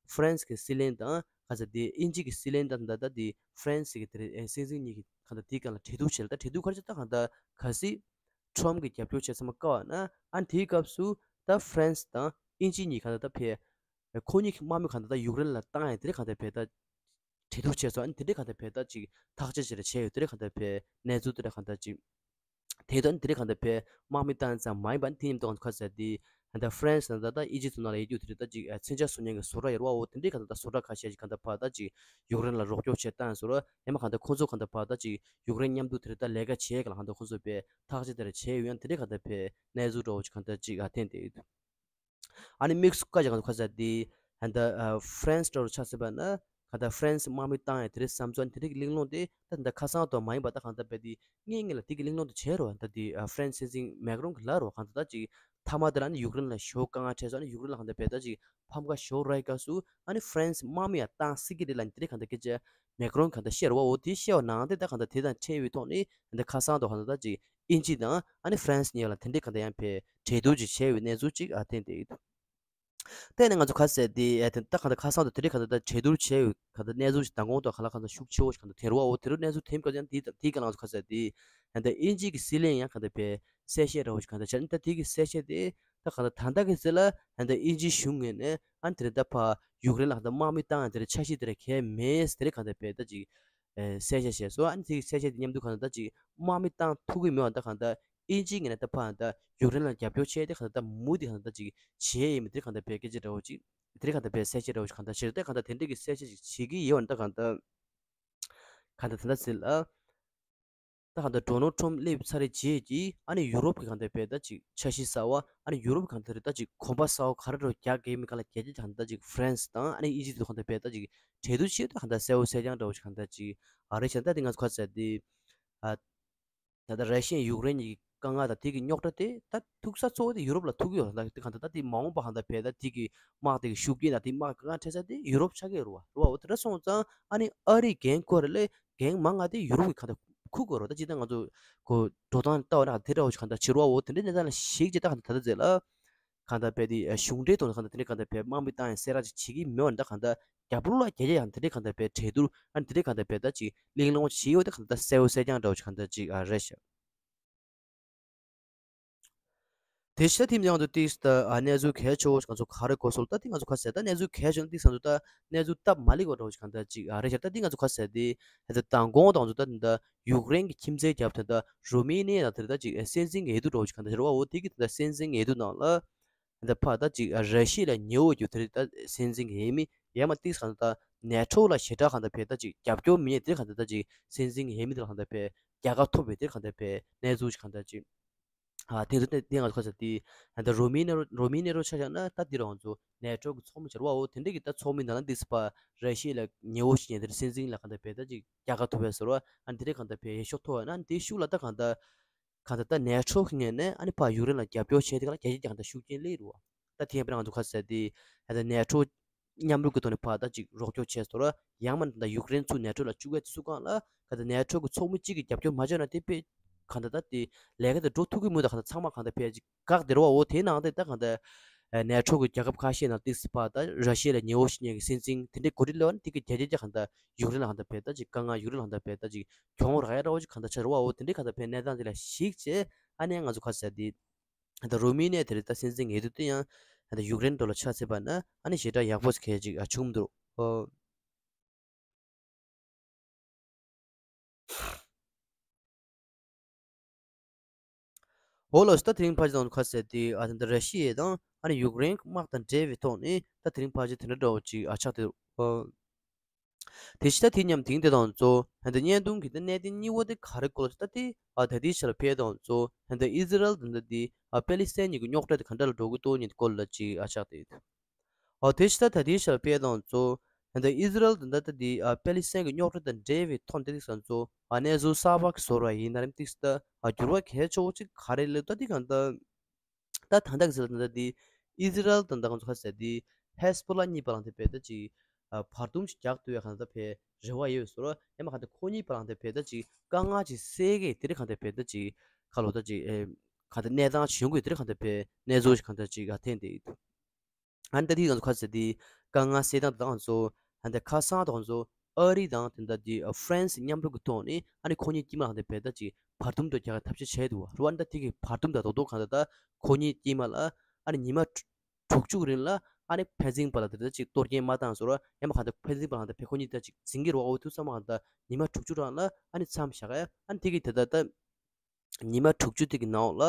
ཧྥ་རན་སི་གི་སྲིད་བློན་དང་ག་ཚ་དེ་དབྱིན་ཇི་གི་སྲིད་བློན་དང་ད་ད་དེ་ཧྥ་རན་སི་གི་དེ་རེད་སྲིད་འཛིན་གཉིས་ཀྱི་གང་ད་དེའི་སྒང་ལ་གྲོས་བསྡུར་བྱས་ལ་ད་གྲོས་བསྡུར་ག་རེ་བྱས་ད་གང་ད་གལ་སྲིད་ཊམ་གྱི་རྒྱབ་སྐྱོར་བྱས་ཚང་མ་བཀག་པ་ན་ཨ་དེའི་སྐབས་སུ་ད་ཧྥ་རན་སི་དང་དབྱིན་ཇི་གཉིས་གང་ད་ད་བལ་ཁོ་གཉིས་ཀྱི་དམག་མི་གང་ད་ད་ཡུཀ་རེན་ལ་བཏང་ཡ་དེ་རིང་གང་ད་བལ་ད། གྲོས་བསྡུར་བྱས་སོང་། ཨ་ནི་དེ་འདྲའི་གང་ལྟར་བལ་ད་ཅིག་ཐག་གཅོད་བྱས་རེ་བྱས་ཡོད། དེ་འདྲའི་གང་ལྟར་བལ་གནས་ཚུལ་དེ་འདྲ་གང་ལྟར་ཅིག་དེ་དོན་དེ་འདྲའི་གང་ལྟར་བལ་དམག་མི་བཏང་ཙམ་མ་ཡིན་པ་ནི་དེ་ཉིད་དུ་གང་ཁ་ཟེར་དེ་ད་ཧྥ་རན་སི་དང་ད་ད་ཨི་ཇིབ་ཚོ་ནང་ལ་ཡོད་རྒྱུ་དེ་རེད། ད་ཅིག་མཚོན་ཆ་བཟོ་མཁན་གྱི་བཟོ་གྲྭ་ཡོད་རེད་བ། འོ་དེ་འདྲའི་གང་ལྟར་ད་བཟོ་གྲྭ་ཁ་ཤས་ཅིག་གང་ལྟར་ཕར་ད་ཅིག་ཡུཀ་རེན་ལ་རོགས་སྐྱོར་བྱས་བཏང་ཟེར་བ། ཡང་མ་གང་ལྟར་ཁོང་ཚོ་གང་ལྟར་ཕར་ད་ཅིག་ཡུཀ་རེན་མཉམ་དུ་དེ་རེད་ད་ལས་ཀ་བྱེད་ག་ལ་གང་ལྟར་ཁོང་ཚོ་བལ་ཐག་གཅོད་དེ་རེ་བྱས་ཡོད། ཡང་དེ་འདྲའི་གང་ལྟར་བལ་གནས་ཚུལ་འདྲ་བོ་ཅིག་གང་ལྟར་ཅིག་ཨ་ཐེན་དེ་ཡོད། ཨ་ནི་དམིགས་སུ་བཀར་བྱས་གང་ལྟར་ཁ་ཟེར་དེ་ད་ཧྥ་རན་སི་འདྲ་བོ་ཆ་ཟེར་བ་ན་གང་ལྟར་ཧྥ་རན་སི་དམག་མི་བཏང་ཡ་དེ་རེད་བསམ་ཚུལ་དེ་རིགས་གླེང་སློང་དེ་ད་ད་ཁ་སང་དུ་མ་ཡིན་པ་ད་གང་ལྟར་བལ་དེ་ངེད་ངེད་ལ་དེ་གི་གླེང་སློང་དེ་བྱས་རོགས། ད་དེ་ཧྥ་རན་སི་སྲིད་འཛིན་མེག་རོན་གྱི་ལ་རོགས་གང་ལྟར་ད་ཅིག་མཐའ་མ་དེ་ལ་ནི་ཡུཀ་རེན་ལ་ཞོ་དཀའ་ངལ་འཕྲད་སོང་། ཨ་ནི་ཡུཀ་རེན་ལ་གང་ལྟར་བལ་ད་ཅིག་ཕམ་ཁ་ཞོ་རག་ག་སུ་ཨ་ནི་ཧྥ་རན་སི་དམག་མི་ཡང་བཏང་སྲིད་ཀྱི་རེད་ལ་ནི་དེ་རིགས་གང་ལྟར་སྐད་ཆ་མེག་རོན་གང་ལྟར་བཤད་རོགས། འོ་དེ་བཤད་བ་ནང་དེ་ད་གང་ལྟར་དེ་དང་འཕྲད་པའི་ཐོག་ནས་ད་ཁ་སང་དུ་གང་ལྟར་ད་ཅིག་དབྱིན་ཇི་དང་ཨ་ནི་ཧྥ་རན་སི་གཉིས་ལ་དེ་འདྲའི་གང་ལྟར་ཡང་བལ་གྲོས་བསྡུར་ཅིག་བྱས་པའི་གནས་ཚུལ་ཅིག་ཨ་ཐེན་དེ་ཡོད། དེ་ནས་ང་ཚོ་ཁ་ཟེར་དེ་ཨ་ཐེན་ད་གང་ལྟར་ཁ་སང་དུ་དེ་འདྲའི་གང་ལྟར་ད་གྲོས་བསྡུར་བྱས་ཡོད་གང་ལྟར་གནས་ཚུལ་ཅིག་མདང་དགོང་དུ་གང་ལ་གང་ལྟར་ཤུགས་ཆེ་བོ་ཞིག་གང་ལྟར་ཐོན་རོགས། འོ་དེ་རུ་གནས་ཚུལ་ཐོན་སྐབས་ཀྱང་དེ་དེའི་སྒང་ལ་ང་ཚོ་ཁ་ཟེར་དེ་ད་དབྱིན་ཇི་གི་སྲིད་བློན་ཡང་གང་ལྟར་བལ་གསལ་བཤད་འདྲ་བོ་ཞིག་གང་ལྟར་བྱས་ནས་ད་དེ་གི་གསལ་བཤད་དེ་ ད་གང་ལྟར་ད་ལྟ་གི་ཚེ་ལ་ད་ལྟ་དབྱིན་ཇིའི་གཞུང་ངོས་ནས་ཨ་ནི་དེ་རིང་ད་ཕར་ཡུཀ་རེན་ལ་ད་ལྟ་དམག་མི་བཏང་ཡ་དེ་རིང་འཆར་གཞི་དེ་རིང་གལ་མེད་ཟེར་དེ་རིང་གང་ལྟར་བས་ད་ཅིག་ཨེ་གསལ་བཤད་བྱས་སོང་། ཨ་ནི་དེ་གསལ་བཤད་དེ་མཉམ་དུ་གང་ལྟར་ད་ཅིག་དམག་མི་བཏང་ཐུབ་ཀྱི་མེད་པ་ད་གང་ལྟར་དབྱིན་ཇིའི་ངོས་ནས་ད་ཕར་ད་ཡུཀ་རེན་ལ་རྒྱབ་སྐྱོར་བྱས་ཏེ་གང་ལྟར་ད་མུ་མཐུད་གང་ལྟར་ད་ཅིག་བྱས་ཡིན་མིན་དེ་རིང་གང་ལྟར་བས་སྐད་ཆ་འདྲ་བོ་ཅིག་དེ་རིང་གང་ལྟར་བས་གསལ་བཤད་འདྲ་བོ་ཅིག་གང་ལྟར་བྱས་ཏེ་གང་ལྟར་དེ་འདྲས་ཀྱི་གསལ་བཤད་ཅིག་བྱེད་ཀྱི་ཡོད་པ་ད་གང་ལྟར། གང་ལྟར་ད་ལྟ་ཟེར་ལ། ད་གང་ལྟར་ཌོ་ནལ་ཊམ་སླེབས་ཚར་རྗེས་ཀྱི་ཨ་ནི་ཡུ་རོབ་ཀྱི་གང་ལྟར་བས་ད་ཅིག་འཆར་གཞི་གསར་བ་ཨ་ནི་ཡུ་རོབ་ཀྱི་གང་ལྟར་ད་ཅིག་གོམ་པ་གསར་བ་ག་རེ་འགྲོ་རྒྱག་གི་མིན་ག་ལ་རྒྱ་ཆེ་གང་ལྟར་ཅིག་ཧྥ་རན་སི་དང་ཨ་ནི་དབྱིན་ཇི་དེ་གང་ལྟར་བས་ད་ཅིག་གྲོས་བསྡུར་བྱེད་དུས་གང་ལྟར་གསལ་བོ་གསལ་རྐྱང་འདྲ་བོ་ཞིག་གང་ལྟར་ཅིག་ཨ་རེད་བྱས་ད་དེ་ང་ཚོ་ག་ཟེར་དེ་ཨ། ད་ལྟ་ར་ཤི་ཡ་ཡུཀ་རེན་གྱི་དཀའ་ངལ་དང་དེ་གི་རྙོག་དྲ་དེ་ད་ཐུག་ས་གཙོ་བོ་དེ་ཡུ་རོབ་ལ་ཐུག་གི་ཡོད་རེད། ད་དེ་གང་ལྟར་ད་དེ་མ་འོངས་པ་གང་ལྟར་བས་ད་དེ་གི་དམག་དེ་གི་ཤུགས་རྐྱེན་དང་དེ་དམག་དཀའ་ངལ་འཕྲད་ས་དེ་ཡུ་རོབ་ཆགས་ཀྱི་ཡོད་རེད་བ། རེད་བ། འོ་དེ་འདྲ་སོང་ཙང་ཨ་ནི་ཨ་རིས་འགན་ཁུར་རེད་ལས་འགན་མང་ང་དེ་ཡུ་རོབ་ཀྱི་གང་ལྟར་འཁུར་དགོས་རེད། ད་ཅི་ད་ང་ཚོ་གོ་འགྲོ་སྟངས་ལྟ་བ་ན་དེ་འདྲ་བོ་ཞིག་གང་ལྟར་བྱེད་རེད་བ། འོ་དེ་འདྲའི་གནས་སྟངས་ལ་གཞིགས་བྱས་ད་གང་ལྟར་ད་ལྟ་མཛད་ལ། གང་ལྟར་བས་དེ་གཞུང་འབྲེལ་ཐོག་ནས་གང་ལྟར་དེ་འདྲའི་གང་ལྟར་བས་དམག་མི་བཏང་ཡང་གསལ་བསྒྲགས་ཅིག་བྱེད་ཀྱི་མེད་པ་འདྲ། གང་ལྟར་རྒྱ་བོད་ལ་རྒྱ་རྒྱ་ཡང་དེ་འདྲའི་གང་ལྟར་བས་གྲོས་བསྡུར་ཨ་ནི་དེ་འདྲའི་གང་ལྟར་བས་ད་ཅིག་གླེང་སློང་བྱེད་ཡོད་དེ་གང་ལྟར་གསལ་བོ་གསལ་རྐྱང་འདྲ་བོ་ཅིག་གང་ལྟར་རེད་ཤག་དེ་ཤ་ཐིམ་ཡང་དུ་ཏིག་ད་ཨ་གནས་ཚུལ་གལ་ཆེ་བོ་ང་ཚོ་ག་རེ་གོ་སོང་ད་དེ་ང་ཚོ་ག་ཟེར་ད་གནས་ཚུལ་གལ་ཆེ་ན་ཏིག་ང་ཚོ་ད་གནས་ཚུལ་སྟབས་མ་ལེགས་པ་འདྲ་བོ་ཅིག་གང་ལྟར་ཅིག་གང་ལྟར་རེད་ཤག་ད་དེ་ང་ཚོ་ག་ཟེར་དེ་ད་མདང་དགོང་དང་ཚོ་ད་དེ་འདྲ་ཡུཀ་རེན་གྱི་ཁྱིམ་མཚེས་རྒྱབ་དེ་འདྲ་རུ་མི་ནི་ཡ་དེ་འདྲ་ཅིག་སྲིད་འཛིན་འོས་བསྡུ་འདྲ་བོ་ཅིག་གང་ལྟར་རེད་བ། འོ་དེ་གི་དེ་འདྲ་སྲིད་འཛིན་འོས་བསྡུ་ནང་ལ། འདི་ཕར་ད་ཅིག་ར་ཤི་ཡ་ལ་ཉེ་བོ་རྒྱུ་དེ་རེད། ད་སྲིད་འཛིན་གྱི་འོས་མི་ཡང་མ་ཏིག་གང་ད་ནེ་ཊོ་ལ་ཞེ་དྲག་གང་ད་བས་ད་ཅིག་རྒྱབ་སྐྱོར་མི་ཉན་དེ་གང་ད་ད་ཅིག་སྲིད་འཛིན་གྱི་འོས་མི་དེ་ལ་གང་ད་བས་རྒྱལ་ཁ་ཐོབ་པའི་དེ་གང་ད་བས་གནས་ཚུལ་ཞིག་གང་ད་ཅིག་ཨ་དེ་ཚོ་དེ་དེ་ང་ཚོ་ཁ་ཚ་དེ་ད་རོ་མི་ནེ་རོ་རོ་མི་ནེ་རོ་ཆ་བཞག་ན་ད་དེ་རང་ཚོ་ནེ་ཊོ་གི་ཚོགས་མི་ཆེ་བ། འོ་དེ་འདྲ་གི་ད་ཚོགས་མི་ནང་ལ་ཏིག་ཕར་ར་ཤི་ཡ་ལ་ཉེ་བོ་ཞིག་ཉན་དེ་སྲིད་འཛིན་ལ་གང་ད་བས་ད་ཅིག་རྒྱལ་ཁ་ཐོབ་པའི་ཟེར་བ། ཨ་དེ་འདྲ་གང་ད་བས་འོས་ཤོག་ཐོབ་པ་ན་དེ་ཤུགས་ལ་ད་གང་ད། གང་ལྟར་ད་ནེ་ཊོ་གི་ངོས་ནས་ཨ་ནི་ཕར་ཡུཀ་རེན་ལ་རྒྱབ་སྐྱོར་བྱས་དེ་ག་ལ་རྒྱ་ཆེ་རྒྱ་གང་ལྟར་ཤུགས་རྐྱེན་སླེབས་རེད་བ། ད་དེ་ཡང་དཔེར་ན་ང་ཚོ་ཁ་ཟེར་དེ་ད་ལྟ་ནེ་ཊོ་མཉམ་རུབ་ཀྱི་ཐོག་ནས་ཕར་ད་ཅིག་རོགས་སྐྱོར་བྱས་སོང་ར། ཡང་མིན་ད་ཡུཀ་རེན་ཚུར་ནེ་ཊོ་ལ་བཅུག་ཡ་དེ་ཚོ་སྒང་ལ་ག་ད་ནེ་ཊོ་གི་ཚོགས་མི་གཅིག་གིས་རྒྱབ་སྐྱོར་མ་བྱས་ན་དེ་དཔེ་གང་ལྟར་ད་དེ་ལས་ཀ་དེ་འགྲོ་ཐུབ་ཀྱི་མོད། ད་གང་ལྟར་ཚང་མ་གང་ལྟར་ཕལ་ཆེར་བཀག་བསྡད་རེད་བ། འོ་དེའི་ནང་དེ་ད་གང་ལྟར་ནེ་ཊོ་གི་རྒྱལ་ཁབ་ཁ་ཤས་ནང་ཏིག་ཙམ་ཕར་ད་ར་ཤི་ཡ་ལ་ཉེ་བོ་ཞིག་ཉན་གྱི་སྲིད་འཛིན་དེ་འདྲའི་འགོ་ཁྲིད་སླེབས་པ་ན་དེ་གི་རྒྱ་རྒྱ་རྒྱ་གང་ལྟར་ཡུཀ་རེན་ལ་གང་ལྟར་བས་ད་ཅིག་དཀའ་ངལ་ཡུཀ་རེན་ལ་གང་ལྟར་བས་ད་ཅིག་གྱོང་རག་ཡ་འདྲ་བོ་ཅིག་གང་ལྟར་ཆགས་རེད་བ། འོ་དེ་འདྲའི་གང་ལྟར་བས་གནས་སྟངས་དེ་ལ་གཞིགས་བྱས་ཨ་ནི་ང་ཚོ་ཁ་ཟེར་དེ་ད་རུ་མི་ནི་ཡ་དེ་རེད། ད་སྲིད་འཛིན་འོས་བསྡུ་དེ་ཡང་ད་ཡུཀ་རེན་འགྲོ་ལ་ཆ་ཚད་པ་ན་ཨ་ནི་ཞེ་དྲག་ཡག་པོ་ཞིག་གལ་ཅིག་ཨ་བྱུང་མི་འདུག་ཨོ། འོ་ལགས་སོ། ད་དེ་རིང་ཕལ་ཆེར་དང་ཁ་གསལ་དེ་ཨ་ད་ར་ཤི་ཡ་དང་ཨ་ནི་ཡུཀ་རེན་དམག་དང་འབྲེལ་བའི་ཐོག་ནས་ད་དེ་རིང་ཕལ་ཆེར་དེ་འདྲ་འདྲ་བོ་ཅིག་ཨ་ཆགས་ཏེ། ཨ་དེ་ཕྱི་ད་དེ་མཉམ་དེང་དེ་དང་གཙོ་ཨ་ད་བརྙན་ཐུང་གི་ད་གནད་དོན་གཉིས་པ་དེ་ག་རེ་སྐོར་ལ་ད་དེ་ཨ་ད་དེའི་ཆ་ལ་ཕེབས་དང་གཙོ་ཨ་ད་ཨི་ཟི་རལ་དང་ད་དེ་ཨ་པེ་ལི་སི་ཐན་གཉིས་ཀྱི་རྙོག་དྲ་དེ་ག་འདྲ་ལ་འགྲོ་གི་འདུག་མཁན་སྐོར་ལ་ཅིག་ཨ་ཆགས་ཏེ། ཨོ་དེ་ཕྱི་ད་ད་ལྟའི་ཆར་དཔེ་དང་གཙོ་ད་ལྟ་ཨི་ཟི་རལ་དང་ད་ལྟ་དེ་ཨ་པེ་ལི་སི་ཐན་གྱི་རྙོག་དྲ་དང་འབྲེལ་བའི་ཐོག་འདི་རིགས་སང་གཙོ་ཨ་གནས་ཚུལ་གསར་པ་གི་བཟོ་ར་ཡིན་ན་རིམ་ཏིག་ད་ཨ་འགྱུར་བ་གལ་ཆེ་བོ་ཅིག་ག་རེ་ལས་ད་འདི་གང་ད་ད་ད་ད་གི་ཟེར་ད་ལྟ་དེ་ཨི་ཟི་རལ་དང་ད་གང་ཚོ་ཁ་ཟེར་དེ་ཧེ་སི་པོ་ལ་གཉིས་བར་ལ་དེ་དཔེ་ད་ཅིག་ཨ་བར་འདུམ་ཅིག་རྒྱག་ཐུབ་ཡ་གང་ད་དཔེ་རེ་བ་ཡོད་བཟོ་ར་ཡང་མ་གང་ད་ཁོ་གཉིས་བར་ལ་དེ་དཔེ་ད་ཅིག་དཀའ་ངལ་ཅིག་སེལ་གི་དེ་རིགས་གང་ད་དཔེ་ད་ཅིག་ཁ་ལོ་ད་ཅིག་ཨེ་གང་ད་གནས་སྟངས་བྱུང་གི་དེ་རིགས་གང་ད་དཔེ་གནས་ཚུལ་ཅིག་གང་ད་ཅིག་ཨ་འཐེན་དེ་ཨ་ནི་ད་དེ་གང་ཚོ་ཁ་ཟེར་དེ་དཀའ་ངལ་སེལ་སྟངས་དང་ཚོ་ཨ་ནི་ཁ་སང་དང་ཚོ་ཨ་རི་དང་དེ་འདྲ་དེ་ཧྥ་རན་སི་མཉམ་རུབ་ཀྱི་ཐོག་ནས་ཨ་ནི་ཁོ་གཉིས་དཀྱིལ་མ་ལ་དེ་བས་ད་ཅིག་བར་འདུམ་དུ་རྒྱག་ཐབས་ཤེས་བྱས་འདུག་བ། རུ་ཨ་ནི་ད་དེ་གི་བར་འདུམ་དང་རྡོག་རྡོག་གང་ལྟར་ད་ཁོ་གཉིས་དཀྱིལ་མ་ལ་ཨ་ནི་ཉི་མ་དྲུག་ཅུ་རིང་ལ་ཨ་ནི་ཕན་ཚུན་བར་ལ་དེ་འདྲ་ཅིག་གཏོར་སྐྱོན་མ་བཏང་བཟོ་ར་ཡང་མ་གང་ལྟར་ཕན་ཚུན་བར་ལ་གང་ལྟར་ཕན་ཁོ་གཉིས་ད་ཅིག་འཛིང་གི་རུ་ཨ་འོ་དུས་ཚང་མ་གང་ལྟར་ཉི་མ་དྲུག་ཅུ་རང་ལ་ཨ་ནི་མཚམས་བཞག་ཡ་ཨ་ནི་དེ་གི་དེ་ད་ད། ཉི་མ་དྲུག་ཅུ་དེ་གི་ནང་ལ་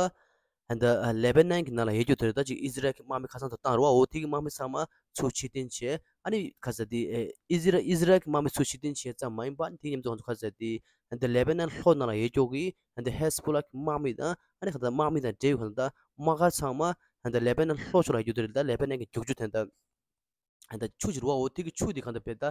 ཨ་ད་ལེ་བྷ་ནན་གྱི་ནང་ལ་ཡོད་རྒྱུ་དེ་རེད། ད་ཅིག་ཨི་ཟི་རལ་གྱི་དམག་མི་ཁ་སང་ཚོ་བཏང་རུ་བ། འོ་དེ་གི་དམག་མི་ཚང་མ་ཚུར་ཕྱིར་འཐེན་བྱས། ཨ་ནི་ཁ་ས་དེ་ཨེ་ཨི་ཟི་རལ་ཨི་ཟི་རལ་གྱི་དམག་མི་ཚུར་ཕྱིར་འཐེན་བྱས་ཙམ་མ་ཡིན་པ་དེ་མཉམ་དུ་ང་ཚོ་ཁ་ས་དེ་ཨ་ད་ལེ་བྷ་ནན་ལྷོ་ནང་ལ་ཡོད་རྒྱུ་གི་ཨ་ད་ཧེ་སི་པོ་ལ་གི་དམག་མི་དང་ཨ་ནི་ཁ་ད་དམག་མི་དང་འབྲེལ་ཡོད་ཁ་ད་དམག་སྒར་ཚང་མ་ཨ་ད་ལེ་བྷ་ནན་ལྷོ་ཕྱོགས་ལ་ཡོད་རྒྱུ་དེ་རེད། ད་ལེ་བྷ་ནན་གྱི་རྒྱུག་ཆུ་དེ་ད། ཨ་ད་ཆུ་ཅིག་རུ་བ། འོ་དེ་གི་ཆུ་དེ་གང་ལྟར་བས་ད་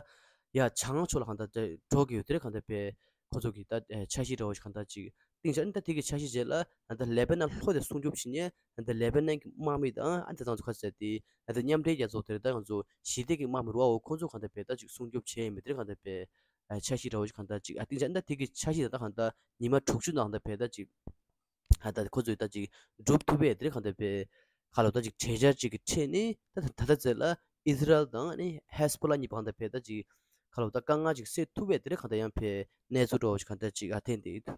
ཡ་བྱང་ཕྱོགས་ལ་གང་ལྟར་འགྲོ་གི་ཡོད། དེ་རེད་གང་ལྟར་བས་ཁོ་ཚོ་གི་ད་ཨེ་འཆར་གཞི་འདྲ་བོ་ཞིག་གང་ལྟར་ཅིག་བཏིང་བྱ། ཨ་ད་དེ་གི་འཆར་གཞི་རྗེས་ལ་ཨ་ད་ལེ་བྷ་ནན་ལྷོ་དེ་སྲུང་སྐྱོབ་བྱེད་མཁན་ཨ་ད་ལེ་བྷ་ནན་གི་དམག་མི་དང་ཨ་ད་ང་ཚོ་ཁ་ཟེར་དེ་ཨ་ད་མཉམ་འབྲེལ་རྒྱལ་ཚོགས་དེ་རེད། ད་ང་ཚོ་ཞི་བདེ་གི་དམག་མི་རུ་བ། འོ་ཁོ་ཚོ་གང་ལྟར་བས་ད་ཅིག་སྲུང་སྐྱོབ་བྱས་ཡིན་པ་དེ་རེད་གང་ལྟར་བས་ཨ་འཆར་གཞི་འདྲ་བོ་ཞིག་གང་ལྟར་ཅིག་ཨ་བཏིང་བྱ། ཨ་ད་དེ་གི་འཆར་གཞི་ད་ད་གང་ལྟར་ཉི་མ་དྲུག་ཅུ་ནང་ད་བས་ད་ཅིག་ཨ་ད་ཁོ་ཚོས་ད་ཅིག་སྒྲུབ་ཐུབ་པའི་དེ་རིང་གང་ལྟར་བས་ཁ་ལོ་ད་ཅིག་གྲོས་འཆར་ཅིག་གི་ཁྲོད་ནས་ད་ད་ད་ད་ཚེ་ལ་ཨི་ཟི་རལ་དང་ཨ་ནི་ཧེ་སི་པོ་ལ་གཉིས་གང་ལྟར་བས་ད་ཅིག་ཁ་ལོ་ད་དཀའ་ངལ་ཅིག་སེལ་ཐུབ་པའི་དེ་རིང་གང་ལྟར་ཡང་བས་གནས་ཚུལ་འདྲ་བོ་ཞིག་གང་ལྟར་ཅིག་ཨ་འཐེན་ཏེ་ཡོད།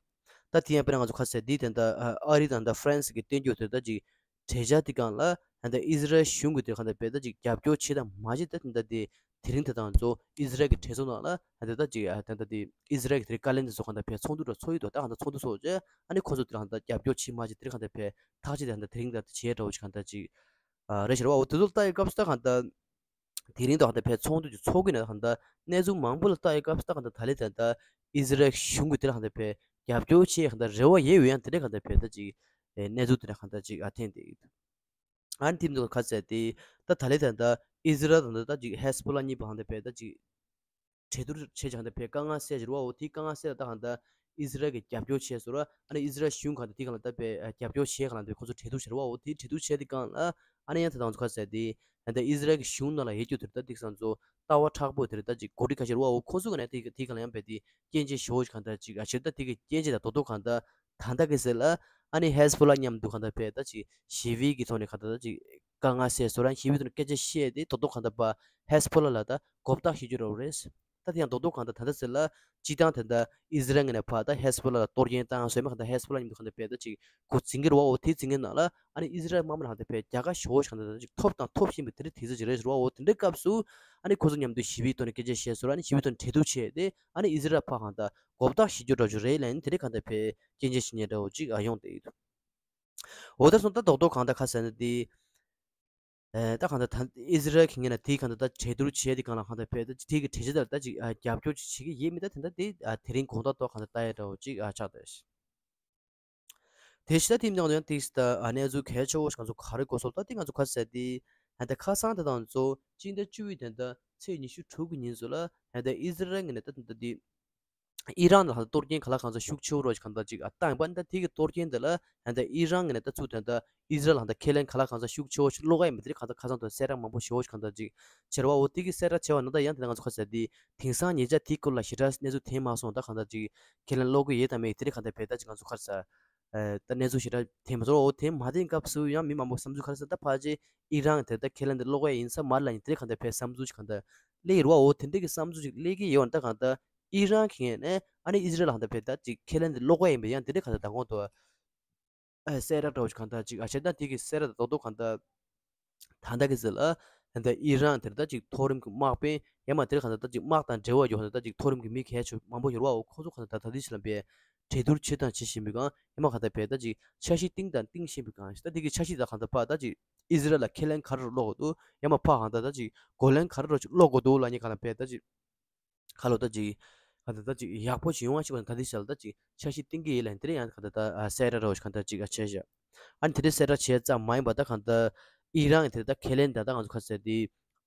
ད་དེ་ཡང་དཔེར་ན་ང་ཚོ་ཁ་ཟེར་འདི་དེ་ད་ཨ་རི་དང་ད་ཧྥ་རན་སི་གི་སྟོན་རྒྱུ་དེ་ད་ཅིག་ གྲོས་འཆར་དེ་སྒང་ལ་ད་ལྟ་ཨི་ཟི་རལ་གཞུང་གི་དེ་གང་ལྟར་བས་ད་ཅིག་རྒྱབ་སྐྱོར་བྱེད་དང་མ་བྱེད་ད་ད་ལྟ་དེ་དེ་རིང་དེ་དང་ཚོ་ཨི་ཟི་རལ་གྱི་གྲོས་ཚོགས་ནང་ལ་ད་ལྟ་ཅིག་ད་ལྟ་དེ་ཨི་ཟི་རལ་གྱི་དེ་བཀའ་བློན་དེ་ཚོ་གང་ལྟར་བས་ཚོགས་འདུ་འདྲ་ཚོགས་ཡོད་དོ། ད་གང་ལྟར་ཚོགས་འདུ་ཚོགས་རྗེས་ཨ་ནི་ཁོ་ཚོ་དེ་གང་ལྟར་རྒྱབ་སྐྱོར་བྱེད་མ་བྱེད་དེ་གང་ལྟར་བས་ཐག་གཅོད་དེ་གང་ལྟར་དེ་རིང་ད་ལྟ་བྱེད་འདྲ་བོ་ཞིག་གང་ལྟར་ཅིག་རེད་ཞེས་པ་འོ་དེ་ཚོ་ལྟ་ཡི་སྐབས་སུ་ད་གང་ལྟར། དེ་རིང་དུ་ཧ་ད་ཕའི་ཚོགས་འདུ་ཅིག་ཚོགས་ཀྱི་ན་ཧ་ད་གནས་ཚུལ་མང་པོ་ལ་ལྟ་ཡི་སྐབས་སུ་ད་ཧ་ད་ད་ལི་ད་ད་ཨི་ཟི་རལ་གཞུང་གི་དེ་ལ་ཧ་ད་ཕའི་རྒྱབ་སྐྱོར་བྱེད་ཧ་ད་རེ་བ་ཡོད་ཡོད་ཡང་དེ་འདྲ་ཧ་ད་ཕའི་ད་ཅིག་གནས་ཚུལ་དེ་འདྲ་ཧ་ད་ཅིག་ཨ་ཐེན་དེ་ཨ་ནི་དེ་འདུག་ཁ་ཟེར་ཏེ་ད་ད་ལི་ད་ད་ཨི་ཟི་རལ་ད་ད་ད་ཅིག་ཧེ་སི་བྷོ་ལ་གཉིས་པོ་ཧ་ད་ཕའི་ད་ཅིག་གྲོས་བསྡུར་བྱེད་ཀྱང་དེ་བས་དཀའ་ངལ་སེལ་བཞིན་པ་འོ་དེའི་དཀའ་ངལ་སེལ་ད་གང་ལྟར་ཨི་ཟི་རལ་གྱི་རྒྱབ་སྐྱོར་བྱས་སོ་ར། ཨ་ནི་ཨི་ཟི་རལ་གཞུང་གང་ལྟར་དེ་གང་ལ་ལྟ་བའི་རྒྱབ་སྐྱོར་བྱས་གང་ལ་འདི་ཁོ་ཚོ་གྲོས་བསྡུར་བྱེད་པ་འོ་དེའི་གྲོས་བསྡུར་བྱས་དེ་གང་ལ་ཨ་ནི་ཡང་དེ་དང་ཚོ་ཁ་ཟེར་དེ་ད་ལྟ་ཨི་ཟི་རལ་གྱི་གཞུང་ནང་ལ་ཡོད་རྒྱུ་དེ་ད་དེ་སང་ཚོ་ལྟ་བ་མཁྲེགས་པོ་དེ་ད་ཅིག་གོ་སྒྲིག་ཁ་ཤས་ར་བ་འོ་ཁོ་ཚོ་ག་ནས་དེ་དེ་གང་ལ་ཡང་བས་དེ་སྐྱོན་བརྗོད་ཞོ་གང་ལྟར་ཅིག་ཨ་ཕྱིར་ད་དེ་གི་སྐྱོན་བརྗོད་ད་དོ་དོ་གང་ལྟར་ད་ལྟ་གི་ཟེར་ལ་ཨ་ནི་ཧེ་སི་བྷོ་ལ་མཉམ་དུ་གང་ལྟར་བས་ད་ཅིག་ཞི་བའི་གི་ཐོག་ནས་གང་ལྟར་ད་ཅིག་དཀའ་ངལ་སེལ་སོ་རང་ཞི་བའི་ཐོག་ནས་སྐད་ཆ་བཤད་དེ་དོ་དོ་གང་ལྟར་བ་ཧེ་སི་བྷོ་ལ་ལ་ད་གོ་བརྡ་ཞིག་རྒྱུ་རོགས་རེད། ད་དེ་ཡང་རྡོག་རྡོག་གང་ལྟར་ད་ལྟ་ཟེར་ལ་སྤྱི་བཏང་དེ་འདྲ་ཨི་ཟི་རལ་ངོས་ནས་ཕར་ད་ཧེ་སི་བྷོ་ལ་ལ་གཏོར་སྐྱོན་བཏང་སོས་མ་གང་ལྟར་ཧེ་སི་བྷོ་ལ་མཉམ་དུ་གང་ལྟར་བས་ད་ཅིག་འགོ་འཛིན་གྱི་རེད་བ་འོ་དེ་འཛིན་གྱི་ནང་ལ་ཨ་ནི་ཨི་ཟི་རལ་དམག་མི་ལ་གང་ལྟར་བས་རྒྱལ་ཁ་ཞོ་ཞིག་གང་ལྟར་ད་ཅིག་ཐོབ་དང་ཐོབ་བཞིན་པའི་དེ་རིང་དེ་ཚོ་ཅིག་རེད་བ་འོ་དེ་འདྲའི་སྐབས་སུ་ཨ་ནི་ཁོ་ཚོ་མཉམ་དུ་ཞི་བའི་ཐོག་ནས་སྐད་ཆ་བཤད་སོ་ར་ཨ་ནི་ཞི་བའི་ཐོག་ནས་གྲོས་བསྡུར་བྱས་ཏེ་ཨ་ནི་ཨི་ཟི་རལ་ཕར་གང་ལྟར་གོ་བརྡ་ཞིག་རྒྱུ་འདྲ་ཅིག་རེད་ལ་ཨ་ནི་དེ་འདྲའི་གང་ལྟར་བས་སྐྱོན་བརྗོད་ཞིག་ཉེ་འདྲ་བོ་ཅིག་ཨ་ཡོང་བསྡད་ཡོད། འོ་ད་སོང་ད་རྡོག་རྡོག་གང་ལྟར་ཁ་ཟེར་ན་དེ། ཨེ་ད་གང་ལྟར་ད་ཨི་ཟི་རལ་གྱི་ངོས་ནས་དེའི་གང་ལྟར་ད་གྲོས་བསྡུར་བྱས་དེ་གང་ལ་གང་ལྟར་བས་ད་དེ་གི་གྲོས་ཆོད་ལ་ད་ཅིག་ཨ་རྒྱབ་སྐྱོར་ཅིག་བྱེད་ཀྱི་ཡོད་མེད་ད་དེ་འདྲ་དེ་ཨ་དེ་རིང་དགོང་དག་ཐོག་གང་ལྟར་ལྟ་ཡ་འདྲ་བོ་ཅིག་ཨ་ཆགས་བསྡད་ཤག་དེ་ཕྱི་ད་དེ་མིན་ཡང་དེ་ད་ཨ་གནས་ཚུལ་གལ་ཆེ་བོ་ཞིག་ང་ཚོ་ག་རེ་གོ་སོང་ད་དེ་ང་ཚོ་ཁ་གསལ་དེ་ཨ་ད་ཁ་སང་དེ་དང་ཚོ་སྤྱི་ཟླ་བཅུ་པའི་དེ་ད་ཚེས་ཉི་ཤུ་དྲུག་གི་ཉིན་ཚོ་ལ་ཨ་ད་ཨི་ཟི་རལ་ངོས་ནས་ད་དེ་འདྲ་དེ། ཨི་རན་ལ་གཏོར་སྐྱོན་ག་ལ་གང་ཚ་ཤུགས་ཆེ་བོ་རོ་ཞིག་གང་ལྟར་ཅིག་ཨ་བཏང་བ་འདི་དེ་གི་གཏོར་སྐྱོན་འདི་ལ་ཧན་ད་ཨི་རན་ངི་ནས་ད་ཚུགས་དོན་ད་ཨི་རན་ལ་ཧན་ད་ཁས་ལེན་ག་ལ་གང་ཚ་ཤུགས་ཆེ་བོ་ཞིག་བློ་ཁ་ཡི་མི་དེ་གང་ཚ་ཁ་སང་དུ་གསལ་བསྒྲགས་མང་པོ་ཞེ་བོ་ཞིག་གང་ལྟར་ཅིག་བྱེད་ར་བ་འོ་དེ་གི་གསལ་བསྒྲགས་བྱེད་བ་ན་ད་ཡང་དེ་ང་ཚོ་ཁ་ཚ་དེ་དེང་སང་ཉེ་ཆར་དེ་སྐོར་ལ་ཞེ་དྲག་གནས་ཚུལ་ཐོན་མ་སོང་ད་གང་ལྟར་ཅིག་ཁས་ལེན་བློ་ཁ་ཡི་ད་མེད་དེ་གང་ལྟར་བས་ད་ཅིག་ང་ཚོ་ཁ་ཚ་ད་གནས་ཚུལ་ཞེ་དྲག་ཐོན་མ་སོང་འོ་དེ་མ་དེ་སྐབས་སུ་ཡང་མི་མང་པོ་བསམ་ཚུལ་ཁ་ཚ་ད་ཕ་ཅེ་ཨི་རན་དེ་ད་ཁས་ལེན་དེ་བློ་ཁ་ཡི་ཡིན་ས་མ་ལ་ཡིན་དེ་གང་ལྟར་བས་བསམ་ཚུལ་ཞིག་གང་ལྟར་ལས་ཡིར་བ་འོ་དེ་འདྲ་གི་བསམ་ཚུལ་ཞིག་ལས་ཀྱི་ཡོད་ན་ད་གང་ལྟར། ཨི་རན་གྱི་ངོས་ནས་ཨ་ནི་ཨི་ཟི་རལ་ལ་ཧན་ད་བས་ད་ཅིག་ཁས་ལེན་དེ་བློ་ཁ་ཡིན་པས་ཡང་དེ་འདྲ་གང་ལྟར་མདང་དགོང་དུ་ཨ་གསལ་བསྒྲགས་འདྲ་བོ་ཞིག་གང་ལྟར་ཅིག་ཨ་བྱས་ད་དེ་གི་གསལ་བསྒྲགས་དེ་རྡོག་རྡོག་གང་ལྟར་ད་ལྟ་གི་ཟེར་ལ་ཧན་ད་ཨི་རན་དེར་ད་ཅིག་མཐོ་རིམ་གྱི་དམག་དཔོན་ཡང་མ་དེར་གང་ལྟར་ད་ཅིག་དམག་དང་འབྲེལ་བ་ཡོད་ཧན་ད་ཅིག་མཐོ་རིམ་གྱི་མི་གལ་ཆེ་མང་པོ་ཡོད་ར་བ་འོ་ཁོ་ཚོ་གང་ལྟར་ད་ད་དུས་ཤིག་ལ་བས་གྲོས་བསྡུར་བྱེད་དང་བྱེད་བཞིན་པའི་སྒང་ཡང་མ་གང་ལྟར་བས་ད་ཅིག་འཆར་གཞི་བཏིང་དང་བཏིང་བཞིན་པའི་སྒང་ད་དེ་གི་འཆར་གཞི་ད་གང་ལྟར་ཕ་ད་ཅིག་ཨི་ཟི་རལ་ལ་ཁས་ལེན་ག་རེ་བློ་གོ་འདུག་ཡང་མ་ཕ་གང་ལྟར་ད་ཅིག་གོ་ལེན་ག་རེ་རོ་ཅིག་བློ་གོ་འདུག་ལ་ཉེ་གང་ལ་བས་ད་ཅིག་ཁ་ལོ་ད་ཅིག་ག་ད་ད་ཅིག་ཡག་པོ་ཞིག་ཡོང་བ་ཞིག་བ་ད་དེ་ཤལ་ད་ཅིག་འཆར་གཞི་བཏིང་གི་ཡིན་ལ་དེ་རིང་ཡང་ག་ད་ད་གསལ་ར་རོ་ཞིག་ག་ད་ཅིག་ཨ་ཆེ་ཞག་ཨ་ནི་དེ་རིང་གསལ་ར་བྱས་ཙམ་མ་ཡིན་པ་ད་ག་ད་ཨི་རན་དེ་ད་ཁས་ལེན་ད་ད་ང་ཚོ་ཁ་ཟེར་དེ་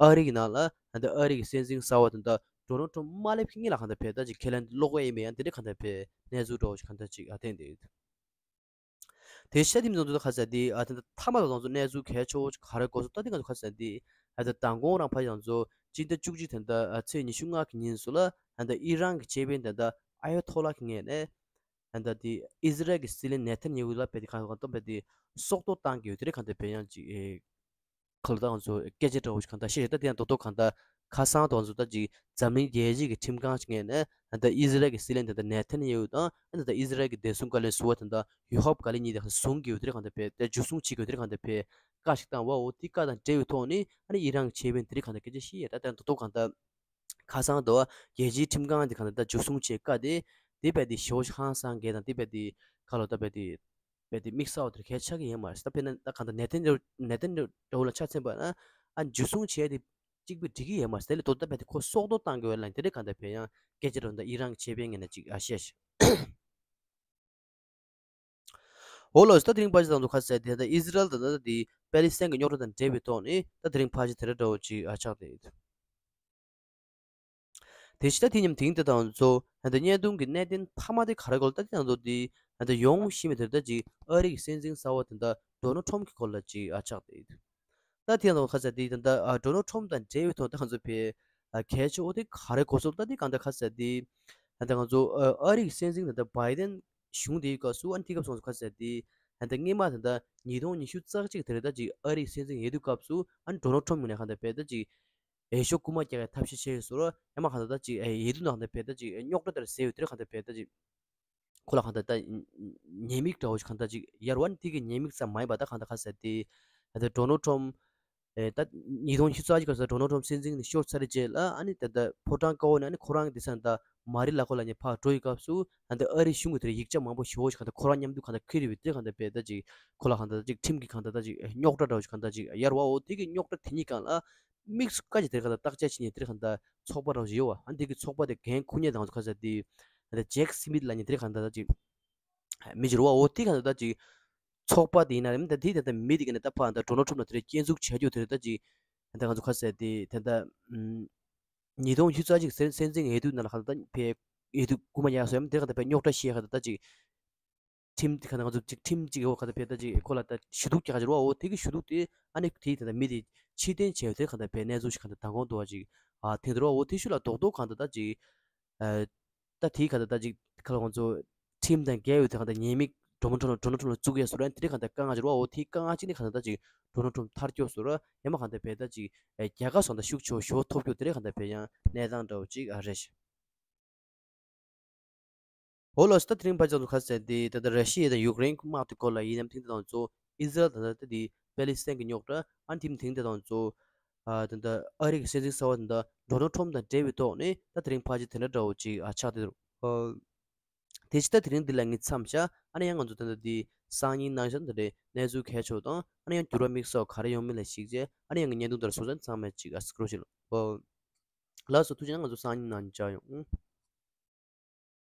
ཨ་རི་གི་ནང་ལ་ད་ཨ་རི་གི་སྲིད་འཛིན་གསར་བ་དེ་ད་ཌོ་ནལ་ཊམ་མ་སླེབས་ཁི་ངེ་ལ་ག་ད་བས་ད་ཅིག་ཁས་ལེན་བློ་གོ་ཡིན་པས་ཡང་དེ་རིང་ག་ད་བས་གནས་ཚུལ་འགྲོ་ཞིག་ག་ད་ཅིག་ཨ་བསྟན་དེ་ཡོད། དེ་ཤ་དེ་མི་ཚོ་འདུག་ཁ་ཟེར་དེ་ཨ་དེ་འདྲ་ཐ་མ་དང་ཚོ་གནས་ཚུལ་གལ་ཆེ་བོ་ག་རེ་གོ་སོང་ད་དེ་ང་ཚོ་ཁ་ཟེར་དེ་ཨ་དེ་མདང་དགོང་རང་ཕ་ཡང་ཚོ་སྤྱི་ཟླ་བཅུ་གཅིག་དེ་འདྲ་ཨ་ཚེས་ཉི་ཤུ་ལྔ་གི་ཉིན་སུ་ལ་ཨ་དེ་ཨི་རན་གྱི་ཆེད་དཔོན་དེ་འདྲ་ཨ་ཡོ་ཐོ་ལ་གི་ངོས་ནས་ཨ་དེ་དེ་ཨི་ཟི་རལ་གྱི་སྲིད་བློན་ནེ་ཐན་ཡ་ཧུ་ལ་བས་དེ་ག་གང་སྟོན་པས་དེ་སྲོག་ཐོག་བཏང་གི་ཡོད་དེ་རེད་གང་ལྟར་བས་ཡང་ཅིག་ཨེ། ཁ་ལོ་ད་ང་ཚོ་སྐད་ཆ་འདྲ་བོ་ཞིག་གང་ལྟར་བཤད་ད་དེ་ཡང་རྡོག་རྡོག་གང་ལྟར་ཁ་སང་དང་ཚོ་ད་ཅིག་འཛམ་གླིང་རྒྱལ་སྤྱིའི་གི་ཁྲིམས་ཁང་ཞིག་ངོས་ནས་ད་ཨི་ཟི་རལ་གྱི་སྲིད་བློན་དེ་ད་ནེ་ཐན་ཡ་ཧུ་དང་ཨ་ནི་ད་ཨི་ཟི་རལ་གྱི་བདེ་སྲུང་བཀའ་བློན་ཟུར་པ་དེ་ད་ཡོ་ཧབ་ག་ལི་གཉིས་དེ་ག་བཟུང་གི་ཡོད་དེ་གང་ལྟར་བས་དེ་འཇུ་བཟུང་བྱེད་དགོས་དེ་གང་ལྟར་བས་བཀའ་ཞིག་བཏང་བ་འོ་དེ་བཀའ་དང་འབྲེལ་བའི་ཐོག་ནས་ཨ་ནི་ཨི་རན་གྱི་ཆེད་དཔོན་དེ་གང་ལྟར་སྐད་ཆ་བཤད་ཡ་ད་དེ་ཡང་རྡོག་རྡོག་གང་ལྟར། ཁ་སང་དུ་རྒྱལ་སྤྱིའི་ཁྲིམས་ཁང་དེ་གང་ལྟར་ད་འཇུ་བཟུང་བྱེད་བཀའ་དེ་དེ་བས་དེ་ཞེ་བོ་ཧང་སང་གས་དང་དེ་བས་དེ་ཁ་ལོ་ད་བས་དེ་བས་དེ་དམིགས་བསལ་བ་དེར་གལ་ཆགས་ཀྱི་ཡིན་མ་རེད། ད་དཔེར་ན་ད་གང་ལྟར་ནེ་ཐན་ནེ་ཐན་འདྲ་བོ་ལ་ཆ་མཚོན་པ་ན་ཨ་འཇུ་བཟུང་བྱས་དེ་གཅིག་པུ་འགྲིག་གི་ཡིན་མ་རེད། དེ་ལས་དོ་ད་བས་དེ་ཁོ་སྲོག་ཐོག་བཏང་དགོས་ལ་དེ་འདྲ་གང་ལྟར་བས་ཡང་སྐད་ཆ་རོ་ད་ཨི་རན་གྱི་ཆེད་དཔོན་ངོས་ནས་ཅིག་ཨ་བཤད་ཤག་འོ་ལོ་ད་དེ་རིང་ཕལ་ཆེར་དང་དུ་ཁ་གསལ་དེ་ད་ཨི་ཟི་རལ་དང་ད་དེ་པེ་ལི་སི་ཐན་གྱི་རྙོག་དྲ་དང་འབྲེལ་བའི་ཐོག་ནས་ད་དེ་རིང་ཕལ་ཆེར་དེ་འདྲ་འདྲ་བོ་ཅིག་ཨ་ཆགས་བསྡད་ཡོད། དེ་ཕྱི་ད་དེ་མཉམ་དེང་དེ་དང་ཚོ་ད་བརྙན་ཐུང་གི་གནད་དོན་མཐའ་མ་དེ་ག་རེ་གོ་ལ་ད་དེ་དང་ཚོ་དེ་ད་ཡོང་བཞིན་པའི་དེ་ད་ཅིག་ཨ་རི་གི་སྲིད་འཛིན་གསར་བ་དེ་ད་ཌོ་ནལ་ཊམ་གྱི་སྐོར་ལ་ཅིག་ཨ་ཆགས་བསྡད་ཡོད། ད་དེ་ཡང་ཁ་ས་དེ་ད་ལྟ་ཨ་ཌོ་ནལ་ཊམ་དང་འབྲེལ་བའི་ཐོག་ད་ང་ཚོ་བས་ཨ་གལ་ཆེ་བོ་དེ་ག་རེ་གོ་སོང་ད་དེ་གང་ལྟར་ཁ་ས་དེ་ད་ལྟ་ང་ཚོ་ཨ་ཨ་རི་གི་སྲིད་འཛིན་ད་ལྟ་བྷའི་ཌེན་གཞུང་དེའི་སྐབས་སུ་ཨ་ནི་དེ་སྐབས་སོང་ཚོ་ཁ་ས་དེ་ད་ལྟ་སྔོན་མ་ད་ལྟ་ཉིས་སྟོང་ཉི་ཤུ་རྩ་གཅིག་དེ་རེད་ད་ཅིག་ཨ་རི་གི་སྲིད་འཛིན་ཡོད་དུས་སྐབས་སུ་ཨ་ནི་ཌོ་ནལ་ཊམ་ངོས་ནས་གང་ལྟར་བས་ད་ཅིག་འོས་ཤོག་རྐུ་མ་རྒྱག་ཡའི་ཐབས་ཤེས་བྱས་ཡོད་སོ་ར་ཡང་མ་གང་ལྟར་ད་ཅིག་ཡིད་དུ་ནང་ད་བས་ད་ཅིག་རྙོག་དྲ་དེར་ཟེར་ཡོད་དེར་གང་ལྟར་བས་ད་ཅིག་ ཁོ་ལ་གང་ལྟར་ད་ཉེས་དམིགས་འདྲ་བོ་ཞིག་གང་ལྟར་ཅིག་ཡར་བ་ནི་དེ་གི་ཉེས་དམིགས་ཙམ་མ་ཡིན་པ། ད་གང་ལྟར་ག་ཟེར་དེ་ད་ལྟ་ཌོ་ནལ་ཊམ་ཨེ་ད་ཉིས་སྟོང་ཉི་ཤུ་རྩ་གཅིག་ག་ས་ཌོ་ནལ་ཊམ་སྲིད་འཛིན་ནས་ཤོར་ཚར་རེ་རྗེས་ལ་ཨ་ནི་ད་ལྟ་ཕོ་བྲང་དཀར་པོ་ནས་ཨ་ནི་ཁོ་རང་གི་དེ་ས་ད་མ་རི་ལ་ཁོ་ལ་ཉེ་ཕར་འགྲོ་ཡི་སྐབས་སུ་ད་ལྟ་ཨ་རིའི་གཞུང་གི་དེར་ཡིག་ཆ་མང་པོ་ཞེ་པོ་ཞིག་གང་ལྟར་ཁོ་རང་མཉམ་དུ་གང་ལྟར་ཁྱེར་ཡོད་པའི་དེ་གང་ལྟར་བས་ད་ཅིག་ཁོ་ལ་གང་ལྟར་ཅིག་ཁྲིམས་ཀྱི་གང་ལྟར་ད་ཅིག་རྙོག་དྲ་འདྲ་བོ་ཞིག་གང་ལྟར་ཅིག་ཡར་བའོ། དེ་གི་རྙོག་དྲ་དེ་གཉིས་སྒང་ལ་དམིགས་སུ་བཀར་ཅིག་དེར་གང་ལྟར་བརྟག་དཔྱད་བྱེད་མཁན་དེར་གང་ལྟར་ཚོགས་པ་འདྲ་བོ་ཞིག་ཡོད་པ། ཨ་ནི་དེ་གི་ཚོགས་པ་དེ་འགན་འཁུར་མཁན་དང་ཁ་ས་དེ་ད་ལྟ་ཇེག་སི་མིད་ལབ་མཁན་དེར་གང་ལྟར་ད་ཅིག་མི་ཅིག་རེད་བ། འོ་དེ་གང་ལྟར་ད་ཅིག་ཚོགས་པ་དེ་ཡིན་ན་རེད་མིན་ད་དེ་ད་ལྟ་མི་དེ་ག་ནས་ད་ཕར་ད་ཌོ་ནལ་ཊམ་ལ་དེར་སྐྱོན་འཛུགས་བྱ་རྒྱུ་དེར་ད་ཅིག་ད་ང་ཚོ་ཁ་ས་དེ་ད་ལྟ་ཉིས་སྟོང་ཉི་ཤུ་རྩ་གཅིག་སྲིད་སྲིད་འཛིན་འོས་བསྡུ་ནང་ལ་ག་ད་ད་ཕེ་འོས་བསྡུ་རྐུ་མ་ཉར་སོང་ཡ་མིན་དེ་ག་ད་ཕེ་རྙོག་དྲ་བཤད་ག་ད་ད་ཅིག་ཁྲིམས་དེ་ག་ད་ང་ཚོ་ཅིག་ཁྲིམས་ཅིག་འོ་ག་ད་ཕེ་ད་ཅིག་ཁོ་ལ་ད་ཞུ་གཏུག་རྒྱག་ག་ཅིག་རོ། འོ་དེ་གི་ཞུ་གཏུག་དེ་ཨ་ནི་དེ་ད་ད་མི་དེ་ཕྱིར་འཐེན་བྱས་དེ་ག་ད་ཕེ་གནས་ཚུལ་ཞིག་ག་ད་མདང་དགོང་དུ་བ་ཅིག་ཨ་ཐེངས་དུ་རོ། འོ་དེ་ཤུ་ལ་རྡོག་རྡོག་ག་ད་ད་ཅིག་ཨ་ད་དེ་ག་ད་ད་ཅིག་ཁ་ལ་ང་ཚོ་ཁྲིམས་དང་འགལ་བའི་དེ་ག་ད་ཉེས་དམིགས་ཌོ་ནལ་ཊམ་ཌོ་ནལ་ཊམ་ལ་བཙུགས་ཡ་སོ་ར་དེ་ག་ད་དཀའ་ངལ་ཅིག་རོ། འོ་དེ་དཀའ་ངལ་ཅིག་ནི་ག་ད་ད་ཅིག་ཌོ་ནལ་ཊམ་ཐར་སྐྱོ་སོ་ར་ཡ་མ་ག་ད་ཕེ་ད་ཅིག་རྒྱལ་ཁབ་སོང་ད་ཤུགས་ཆེ་བ་ཞོ་ཐོབ་རྒྱུ་དེ་རེད་ག་ད་ཕེ་ཡང་གནས་སྟངས་འདྲ་བོ་ཅིག་ཨ་རེད། འོ་ལགས་སོ། ད་དེ་རིང་ཕལ་ཆེར་ཁ་ས་དེ་ད་ལྟ་ར་ཤི་ཡ་དང་ཡུཀ་རེན་དམག་དེ་སྐོར་ལ་ཡིན་ནམ། དེང་དེ་དང་ཚོ་ཨི་ཟི་རལ་ད་ལྟ་དེ་པེ་ལི་སི་ཐན་གྱི་རྙོག་དྲ་ཨ་ནི་དེང་དེ་དང་ཚོ་ཨ་ད་ལྟ་ཨ་རི་གི་སྲིད་འཛིན་གསར་པ་ད་ལྟ་ཌོ་ནལ་ཊམ་དང་འབྲེལ་བའི་ཐོག་ནས་ད་དེ་རིང་ཕལ་ཆེར་དེ་འདྲ་འདྲ་བོ་ཅིག་ཨ་ཆགས་བསྡད་འདུག་དེ་ཕྱི་ད་དེ་རིང་འདི་ལ་ངས་མཚམས་བཞག་ཨ་ནི་ཡང་ང་ཚོ་ད་ལྟ་འདི་སང་ཉིན་གནང་བཞག་ད་རེད། གནས་ཚུལ་གལ་ཆེ་བ་དང་ཨ་ནི་ཡང་འགྱུར་བ་དམིགས་བསལ་ག་རེ་ཡོང་མིན་ལ་གཞིགས་རྗེས་ཨ་ནི་ཡང་ངའི་བརྙན་ཐུང་དེར་སོང་ཙང་ཚང་མས་ཅིག་ཨ་སི་ཀྲོ་ཞིག་ལ་འོ། ལགས་སོ། ཐུགས་རྗེ་གནང་། ང་ཚོ་སང་ཉིན་ནང་མཇལ་ཡོང་།